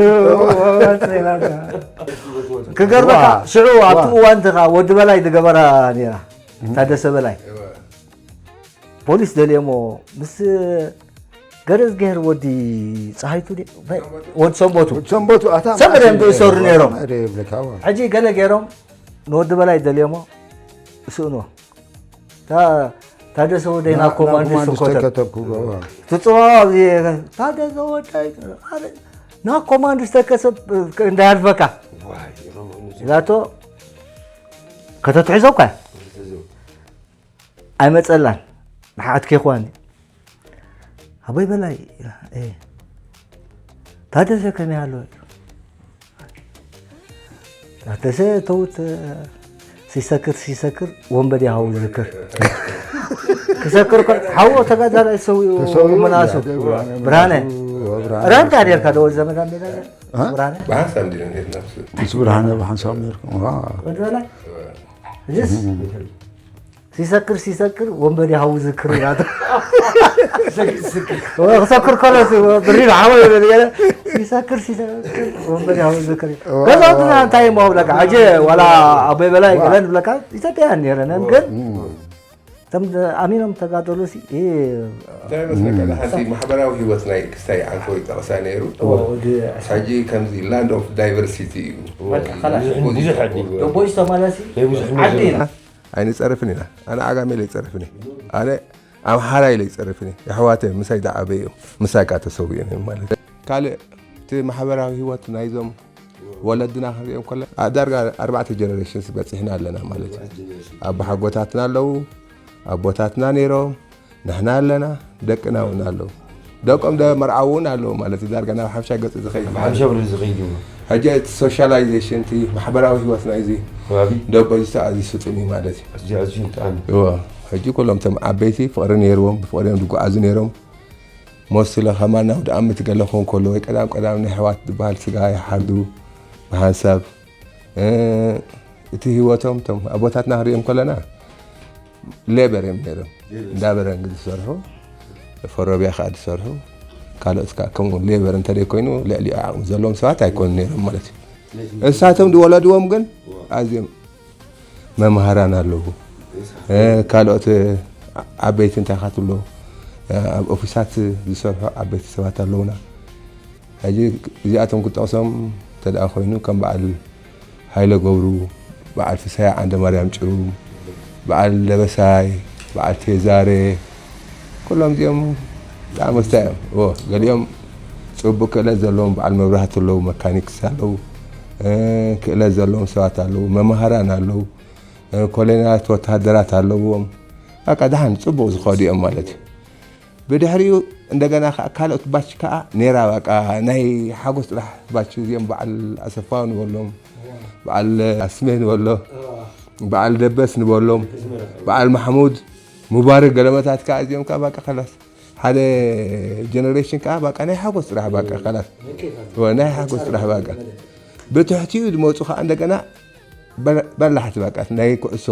ክገርበካ ሽዑ ኣብቲ እዋን ተኻ ወዲ በላይ ዝገበራ ነራ ታደሰ በላይ ፖሊስ ደልየሞ ምስ ገረዝግሄር ወዲ ፀሃይቱ ወዲ ሰንበቱ ሰንበቱ ኣታ ሰንበት እዮም ዝእሰሩ ነይሮም። ሕጂ ገለ ገይሮም ንወዲ በላይ ደልየሞ እስእንዎ። ታደሰ ወደይ ናብ ኮማንድ ዝተከተብኩ ትፅዋ ታደሰ ወደይ ናብ ኮማንድ ዝተከሰብ እንዳያልፈካ ዛቶ ከተትሕዞ እኳ ኣይመፀላን ንሓት ኬኳኒ ኣቦይ በላይ ታደሰ ከመይ ኣሎ? ታደሰ ተውት ሲሰክር ሲሰክር ወንበዴ ሃው ዝክር ክሰክር ሃው ተጋዳላይ ሰው ምናሱ ብርሃነ ረምታ ኔርካ ደወል ዘመዳ ሜዳ ብርሃነ ብሓንሳብ ዲነ ኔርና ምስ ብርሃነ ብሓንሳብ ኔርኩም ወንበዴ በላይ እዚስ ሲሰክር ሲሰክር ወንበዴ ሃው ዝክር ይላል። ክሰክር ከሎ ብሪድ ሓወ ይብል ገለ ሲሰክር ሲሰክር ወንበዴ ሃው ዝክር ገዛውትና እንታይ እሞ ብለካ ሕጂ ዋላ ኣቦይ በላይ ገለ ንብለካ ኢትዮጵያ ነረነ ግን ተም ኣሚኖም ተጋደሉ ሲ እንታይ መስለካ ሓንቲ ማሕበራዊ ህይወት ናይ ክስታይ ዓንኮ ይጠቕሳ ነይሩ። ሕጂ ከምዚ land of diversity እዩ። ብዙሕ ብዙሕ ዓዲ ደቦይ ዝተማላሲ ናይ ብዙሕ ዓዲ ኢና ኣይንጸርፍን ኢና። ኣነ ዓጋሜ ለይጸርፍን እየ። ኣነ ኣምሓራይ ለይጸርፍን እየ። የሕዋተ ምሳይ ዝዓበዩ እዮም። ምሳይ ካ ተሰዊኦም እዮም ማለት እዩ። ካልእ እቲ ማሕበራዊ ህይወት ናይዞም ወለድና ክንሪኦም ከለ ዳርጋ ኣርባዕተ ጀነሬሽንስ በፂሕና ኣለና ማለት እዩ። ኣቦሓጎታትና ኣለዉ፣ ኣቦታትና ነይሮም፣ ንሕና ኣለና፣ ደቅና እውን ኣለዉ። ደቆም ደ መርዓው እውን ኣለዉ ማለት እዩ። ዳርጋ ናብ ሓምሻይ ገፅ ዝኸይድ ማለት እዩ። ሓምሻ ብር ዝኸይድ እዩ። ሕጂ እቲ ሶሻላይዜሽን እቲ ማሕበራዊ ህይወት ናይዚ ከባቢ ደቦ እዚ ተኣዝዩ ስጡም እዩ ማለት እዩ። ኣዝዩ ኣዝዩ ይጥዓም። እወ፣ ሕጂ ኩሎም እቶም ዓበይቲ ፍቕሪ ነይርዎም፣ ብፍቕሪ እዮም ዝጓዓዙ ነይሮም። ሞስለ ከማና ወደ ኣምት ገለ ክኾን ከሎ ወይ ቀዳም ቀዳም ናይ ኣሕዋት ዝበሃል ስጋ ይሓርዱ ብሓንሳብ እቲ ህይወቶም እቶም ኣቦታትና ክንሪኦም ከለና ሌበር እዮም ነይሮም እንዳበረንግ ዝሰርሑ ፈሮቢያ ከዓ ዝሰርሑ ካልኦት ከዓ ከምኡ ሌበር እንተደይ ኮይኑ ልዕሊኡ ዓቕሚ ዘለዎም ሰባት ኣይኮኑ ነይሮም ማለት እዩ እሳቶም ዝወለድዎም ግን ኣዝዮም መምሃራን ኣለዉ ካልኦት ዓበይቲ እንታይ ካትሎ ኣብ ኦፊሳት ዝሰርሑ ዓበይቲ ሰባት ኣለውና ሕጂ እዚኣቶም ክጠቕሶም እንተ ደኣ ኮይኑ ከም በዓል ሃይለ ገብሩ በዓል ፍሳይ ዓንደ ማርያም ጭሩ በዓል ደበሳይ በዓል ቴዛሬ ኩሎም እዚኦም ብጣዕሚ ወስታ እዮም ገሊኦም ፅቡቅ ክእለት ዘለዎም በዓል መብራህቲ ኣለዉ መካኒክስ ኣለዉ ክእለት ዘለዎም ሰባት ኣለዉ መማሃራን ኣለዉ ኮሎኔላት ወተሃደራት ኣለዎም በቃ ደሓን ፅቡቅ ዝኸዱ እዮም ማለት እዩ ብድሕሪኡ እንደገና ከዓ ካልኦት ባች ከዓ ነይራ በቃ ናይ ሓጎስ ጥራሕ ባች እዚኦም በዓል ኣሰፋው ንበሎም በዓል ኣስሜ ንበሎ በዓል ደበስ ንበሎም በዓል ማሕሙድ ሙባረክ ገለመታት ከዓ እዚኦም ከዓ በቃ ከላስ ሓደ ጀነሬሽን ከዓ በቃ ናይ ሓጎስ ጥራሕ በቃ ከላስ ናይ ሓጎስ ጥራሕ በቃ ብትሕቲኡ ዝመፁ ከዓ እንደገና በላሕቲ በቃ ናይ ኩዕሶ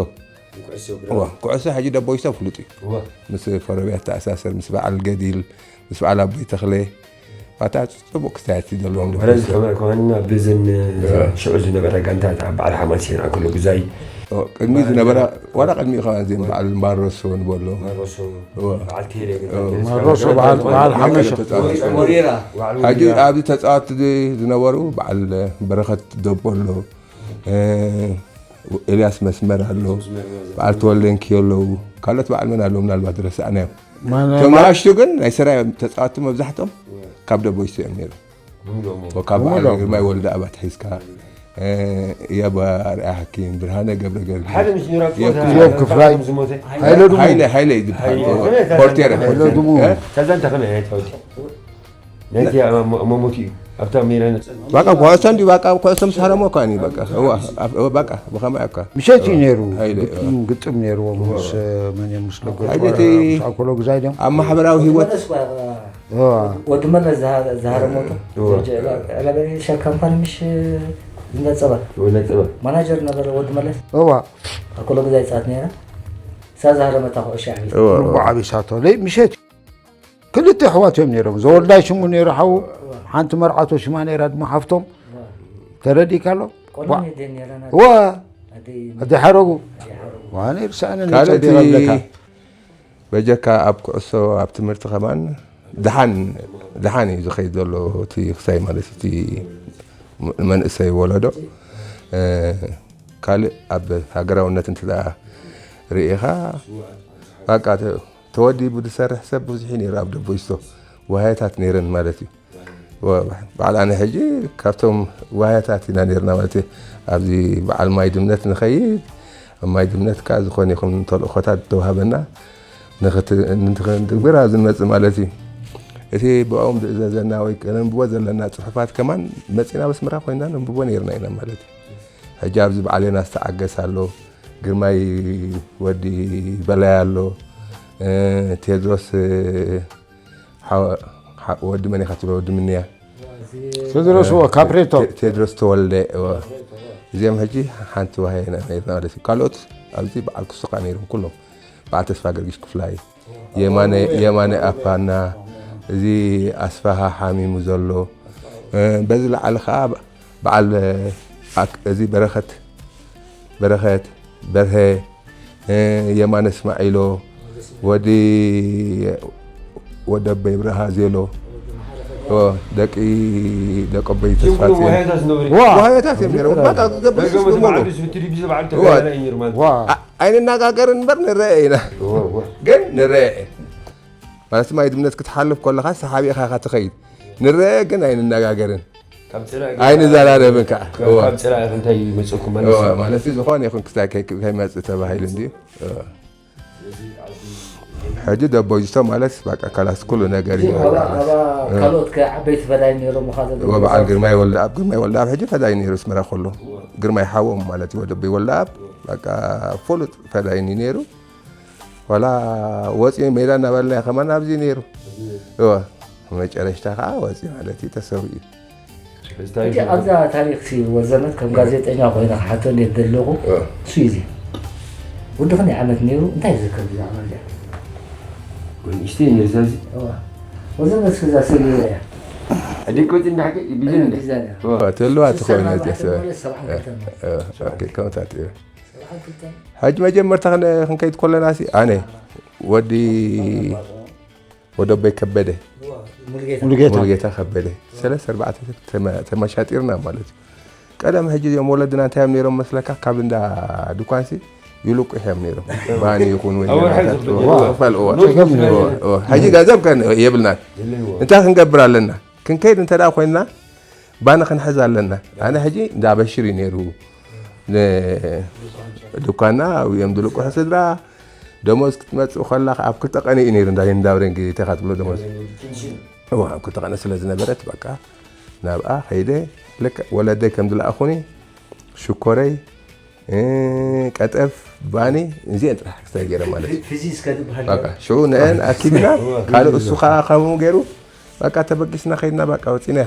ኩዕሶ ሕጂ ደቦይሶ ፍሉጥ እዩ ምስ ፈረብያ ተኣሳሰር ምስ በዓል ገዲል ምስ በዓል ኣቦይ ተኽለ ኣታ ጽቡቕ ክስታያት ዘለዎም ወረዚ ደቂ ከመ-፣ ከመና ብዝን ሽዑ ዝነበረ ጋንታት ኣብ በዓል ሓማሴን ኣክሉ ግዛይ ቅድሚ ዝነበራ፣ ዋላ ቅድሚ ከማን ዜን በዓል ማሮሶ ንበሎ። ማሮሶ፣ እወ። በዓል ቴሌ እወ። ማሮሶ በዓል፣ በዓል ሓመሸ። ተጻወቱ። ሞሪራ። በዓል ሕጂ ሞሪራ። ኣብዚ ተጻወትቲ ዝነበሩ በዓል በረኸት ደቦሎ፣ እ፣ ኤልያስ መስመር ኣሎ፣ በዓል ተወልደ እንኪዮ ኣለዉ፣ ካልኦት በዓል መን ኣለዉ ምናልባት ረሳዕናዮም። ማን-፣ እቶም ንኣሽቱ ግን ናይ ሰራይ ተጻወትቲ መብዛሕትኦም ካብ ደቦይሶ እዮም ነይሮም። ሙሉኦም። ወካብ በዓል ሙሉኦም። ግርማይ ወልደ ኣብ ኣትሒዝካ፣ እ፣ እያባ ኣርኣያ ሓኪም፣ ብርሃነ ገብረ ገርጊስ፣ ሓደ ምስ ኒራ እዮብ ጸወታ ክፍላይ። እዮብ ክፍላይ። ዝሞተ። ሃይለ ድሙ። ሃይለ፣ ሃይለ እዩ ዝበሃል። ሃይለ። ፖርቴር፣ ሃይለ ፖርቴር። ድሙ። እ? ከዛ እንታይ ከመይ ዓይነት ጸወታ? ነቲ ሞ-፣ መሞት እዩ። ኣብታ ሜዳ ነጸ-፣ ባቃ ኩዕሶ እንዲ ባቃ ኩዕሶ ምስ ሃረሞ እኳ እዩ ባቃ። እዋ፣ ኣብ-፣ እዋ፣ ባቃ ብኸማይ እኳ። ምሸት እዩ ነይሩ። ሃይለ፣ ግጥም፣ እዋ። ግጥም ነይርዎም ምስ፣ መን እዮም ምስ ለገጡ? ሃይለ እቲ ምስ ኣኮሎ ግዛይ ድዮም? ኣብ ማሕበራዊ ህይወት መለስ እኳ፣ እዋ። ወዲ መለስ ዝሃ-፣ ዝሃረመቶ። እዋ። ሸር ካምፓኒ ምሽ ዝነጸበ። ዝነጸበ። ማናጀር ነበረ ወዲ መለስ። እዋ። ኣኮሎ ግዛይ ጻት ነይራ። እሳ ዝሃረመታ ኩዕሾ ዓቢት። እዋ፣ እዋ። ርቡዕ ዓቢሳቶ። ለይ ምሸት እዩ። ክልተ ኣሕዋት እዮም ነይሮም። ዘወልዳይ ሽሙ ነይሩ ሓዉ፣ ሓንቲ መርዓቶ ሽማ ነይራ ድማ ሓፍቶም። ተረዲእካ ኣሎ? ቆልዑ ዋ-፣ ነደን ነይረን። ዋ-፣ ኣደይ ኣደይ ሓረጉ። ኣደይ ሓረጉ። ዋነ ይርሳዕነ ካልእ ነይጸ እቲ ቢራ ብለካ። በጀካ ኣብ ኩዕሶ፣ ኣብ ትምህርቲ ከማን ደሓን፣ ደሓን እዩ ዝኸይድ ዘሎ እቲ ክሳይ ማለት እቲ መንእሰይ ወለዶ። እ፣ ካልእ ኣብ ሃገራውነት እንተ ደኣ ርኢኻ፣ በቃ ተ-፣ ተወዲቡ ዝሰርሕ ሰብ ብዙሕ እዩ ነይሩ ኣብ ደቦይስቶ። ዋህያታት ነይረን ማለት እዩ። ወ-፣ በዓል ኣነ ሕጂ ካብቶም ዋህያታት ኢና ነይርና ማለት እዩ። ኣብዚ በዓል ማይ ድምነት ንኸይድ፣ ኣብ ማይ ድምነት ከኣ ዝኾነ ይኹን ተልእኾታት ተዋህበና ንኽት-፣ ንኽንትግብር ኣብዚ ንመጽእ ማለት እዩ። እቲ ብኦም ዝእዘዘና ወይ ከነንብቦ ዘለና ጽሑፋት ከማን መጺና ኣብ ኣስመራ ኮይንና ነንብቦ ነይርና ኢና ማለት እዩ። ሕጂ ኣብዚ በዓል ዮናስ ተዓገስ ኣሎ፣ ግርማይ ወዲ በላይ ኣሎ፣ እ፣ ቴድሮስ፣ እ፣ ሓ-፣ ሓ-፣ ወዲ መን ኢኻ ትብሎ? ወዲ ምንያ? ቴድሮስ፣ እ፣ እዎ፣ ካፕሬቶ። ቴ-፣ ቴድሮስ ተወልደ፣ እዎ። እዚኦም ሕጂ ሓንቲ ዋህያ ኢና ነይርና ማለት እዩ። ካልኦት ኣብዚ በዓል ክሱኻ ነይሮም ኩሎም። በዓል ተስፋ ገርጊስ ክፍላይ፣ የማነ፣ የማነ ኣፓና፣ እዚ ኣስፋሃ ሓሚሙ ዘሎ፣ እ፣ በዚ ላዕሊ ኸዓ በዓል ኣክ-፣ እዚ በረኸት፣ በረኸት በርሀ፣ እ፣ የማነ እስማዒሎ፣ ወዲ፣ ወዲ ኣቦይ ብርሃ ዜሎ፣ ኦ፣ ደቂ፣ ደቂ ኣቦይ እዚኦም ኩሎም ተስፋጽዮን። ዋህያታት ዝነበሩ። ዋ! ዋህያታት እዮም ነይሮም። በቃ፣ ገበስ በገመት ዝመሩ። በዓል ዝብትሪ ብዚ በዓል ዋ! ተጋዳላይ እዩ ነይሩ ማለት። ዋ! ኣ-፣ ኣይንነጋገርን እምበር ንረአ ኢና። ዋ፣ ዋ። ግን ንረአ። ማለት ማይ ድምነት ክትሓልፍ ከለኻ ሰሓቢ ኢኻ ኢኻ ትኸይድ። ንረአ ግን ኣይንነጋገርን። ካብ ጽላኢ ኣይንዘራረብን ከዓ። ካብ፣ እወ። ካብ ጽላኢ እንታይ ይመጽእኩም ማለት እወ፣ እዩ? ማለት እዩ፣ ዝኾነ ይኹን ክስታይ ከይ-፣ ከይመጽእ ተባሂሉ እንድዩ። እወ። ሕጂ ደቦይዝቶ ማለት በቃ ካላስ ኩሉ ነገር እዩ። እወ። ካልኦት ከ ዓበይቲ ፈዳይ ነይሮም ምዃ ዘለ እወ፣ በዓል ግርማይ ወልደኣብ፣ ግርማይ ወልደኣብ ሕጂ ፈዳይ ነይሩ ኣስመራ ከሎ። ግርማይ ሓዎም ማለት እዩ፣ ወደቦይ ወልደኣብ በቃ ፍሉጥ ፈዳይን እዩ ነይሩ። ዋላ ወፂኡ ሜዳ እናበልና ከማን ኣብዚ ነይሩ። እወ፣ መጨረሽታ ከዓ ወፂኡ ማለት እዩ፣ ተሰዊኡ። ሕጂ ኣብዛ ታሪኽ ሲ ወዘመት ከም ጋዜጠኛ ኮይነ ክሓተሉ ዘለኹ እወ። እሱ እዩ እዚ። ወዲ ክንደይ ዓመት ነይሩ? እንታይ ይዝከር ብዛዕባ እዚኣ? ወንእሽተይ ነዛ እዚ እወ። ወዘመት እስከ እዛ ስእሊ እያ። ኣደይ ቆፂ እንዳሓቂ ቢልን እንደ ቢዛን እያ። እወ። ትህልዋ ስልሳ ትኾይነ ኣርባዕተ ደስ ማለት ሰብዓ ክልተ ነው። እወ፣ ኦኬ፣ ከምታት እዩ። ሰብዓ ክልተ። ሕጂ መጀመርታ ክን-፣ ክንከይድ ከለና ሲ ኣነ ወዲ ወደቦይ ከበደ፣ ሙሉጌታ። ሙሉጌታ። ሙሉጌታ ከበደ፣ ሰለስተ ኣርባዕተ ተመ-፣ ተመሻጢርና ማለት እዩ። ቀደም ሕጂ እዚኦም ወለድና እንታይ እዮም ነይሮም መስለካ? ካብ እንዳ ድኳንሲ ይልቁሕ እዮም ነይሮም። ባኒ ይኹን ወይ ኣብ ወርሒ ገና ዝኽፈል። እዋ፣ ክፈል፣ እዋ። ኖት ዝኽፈል። እዋ፣ እዋ። ሕጂ ገንዘብ ከን-፣ የብልናን። የለን፣ እዋ። እንታይ ክንገብር ኣለና? ክንከይድ እንተ ደኣ ኮይንና፣ ባኒ ክንሕዝ ኣለና። ኣነ ሕጂ እንዳ በሽር እዩ ነይሩ። ን-፣ ድኳና፣ እዮም ዝልቁሑ ስድራ። ደሞዝ ክትመጽእ ከላ ኣብ ክልተ ቀን እዩ ነይሩ፣ እንዳ፣ እንዳ ብሬን ጌቴኻ ትብሎ ደሞዝ። እዋ፣ ኣብ ክልተ ቀን ስለ ዝነበረት፣ በቃ፣ ናብኣ ኸይደ፣ ልክዕ ወለደይ ከም ዝለኣኹኒ፣ ሽኮረይ፣ እ፣ ቀጠፍ፣ ባኒ፣ እዚአን ጥራሕ ክስታይ ገይረ ማለት እዩ። ፊዚ እስከ ዝበሃል በቃ፣ ሽዑ ነአን ኣኪብና፣ ካልእ እሱ ኸዓ ከምኡ ገይሩ፣ በቃ፣ ተበጊስና ኸይድና፣ በቃ፣ ወፂና።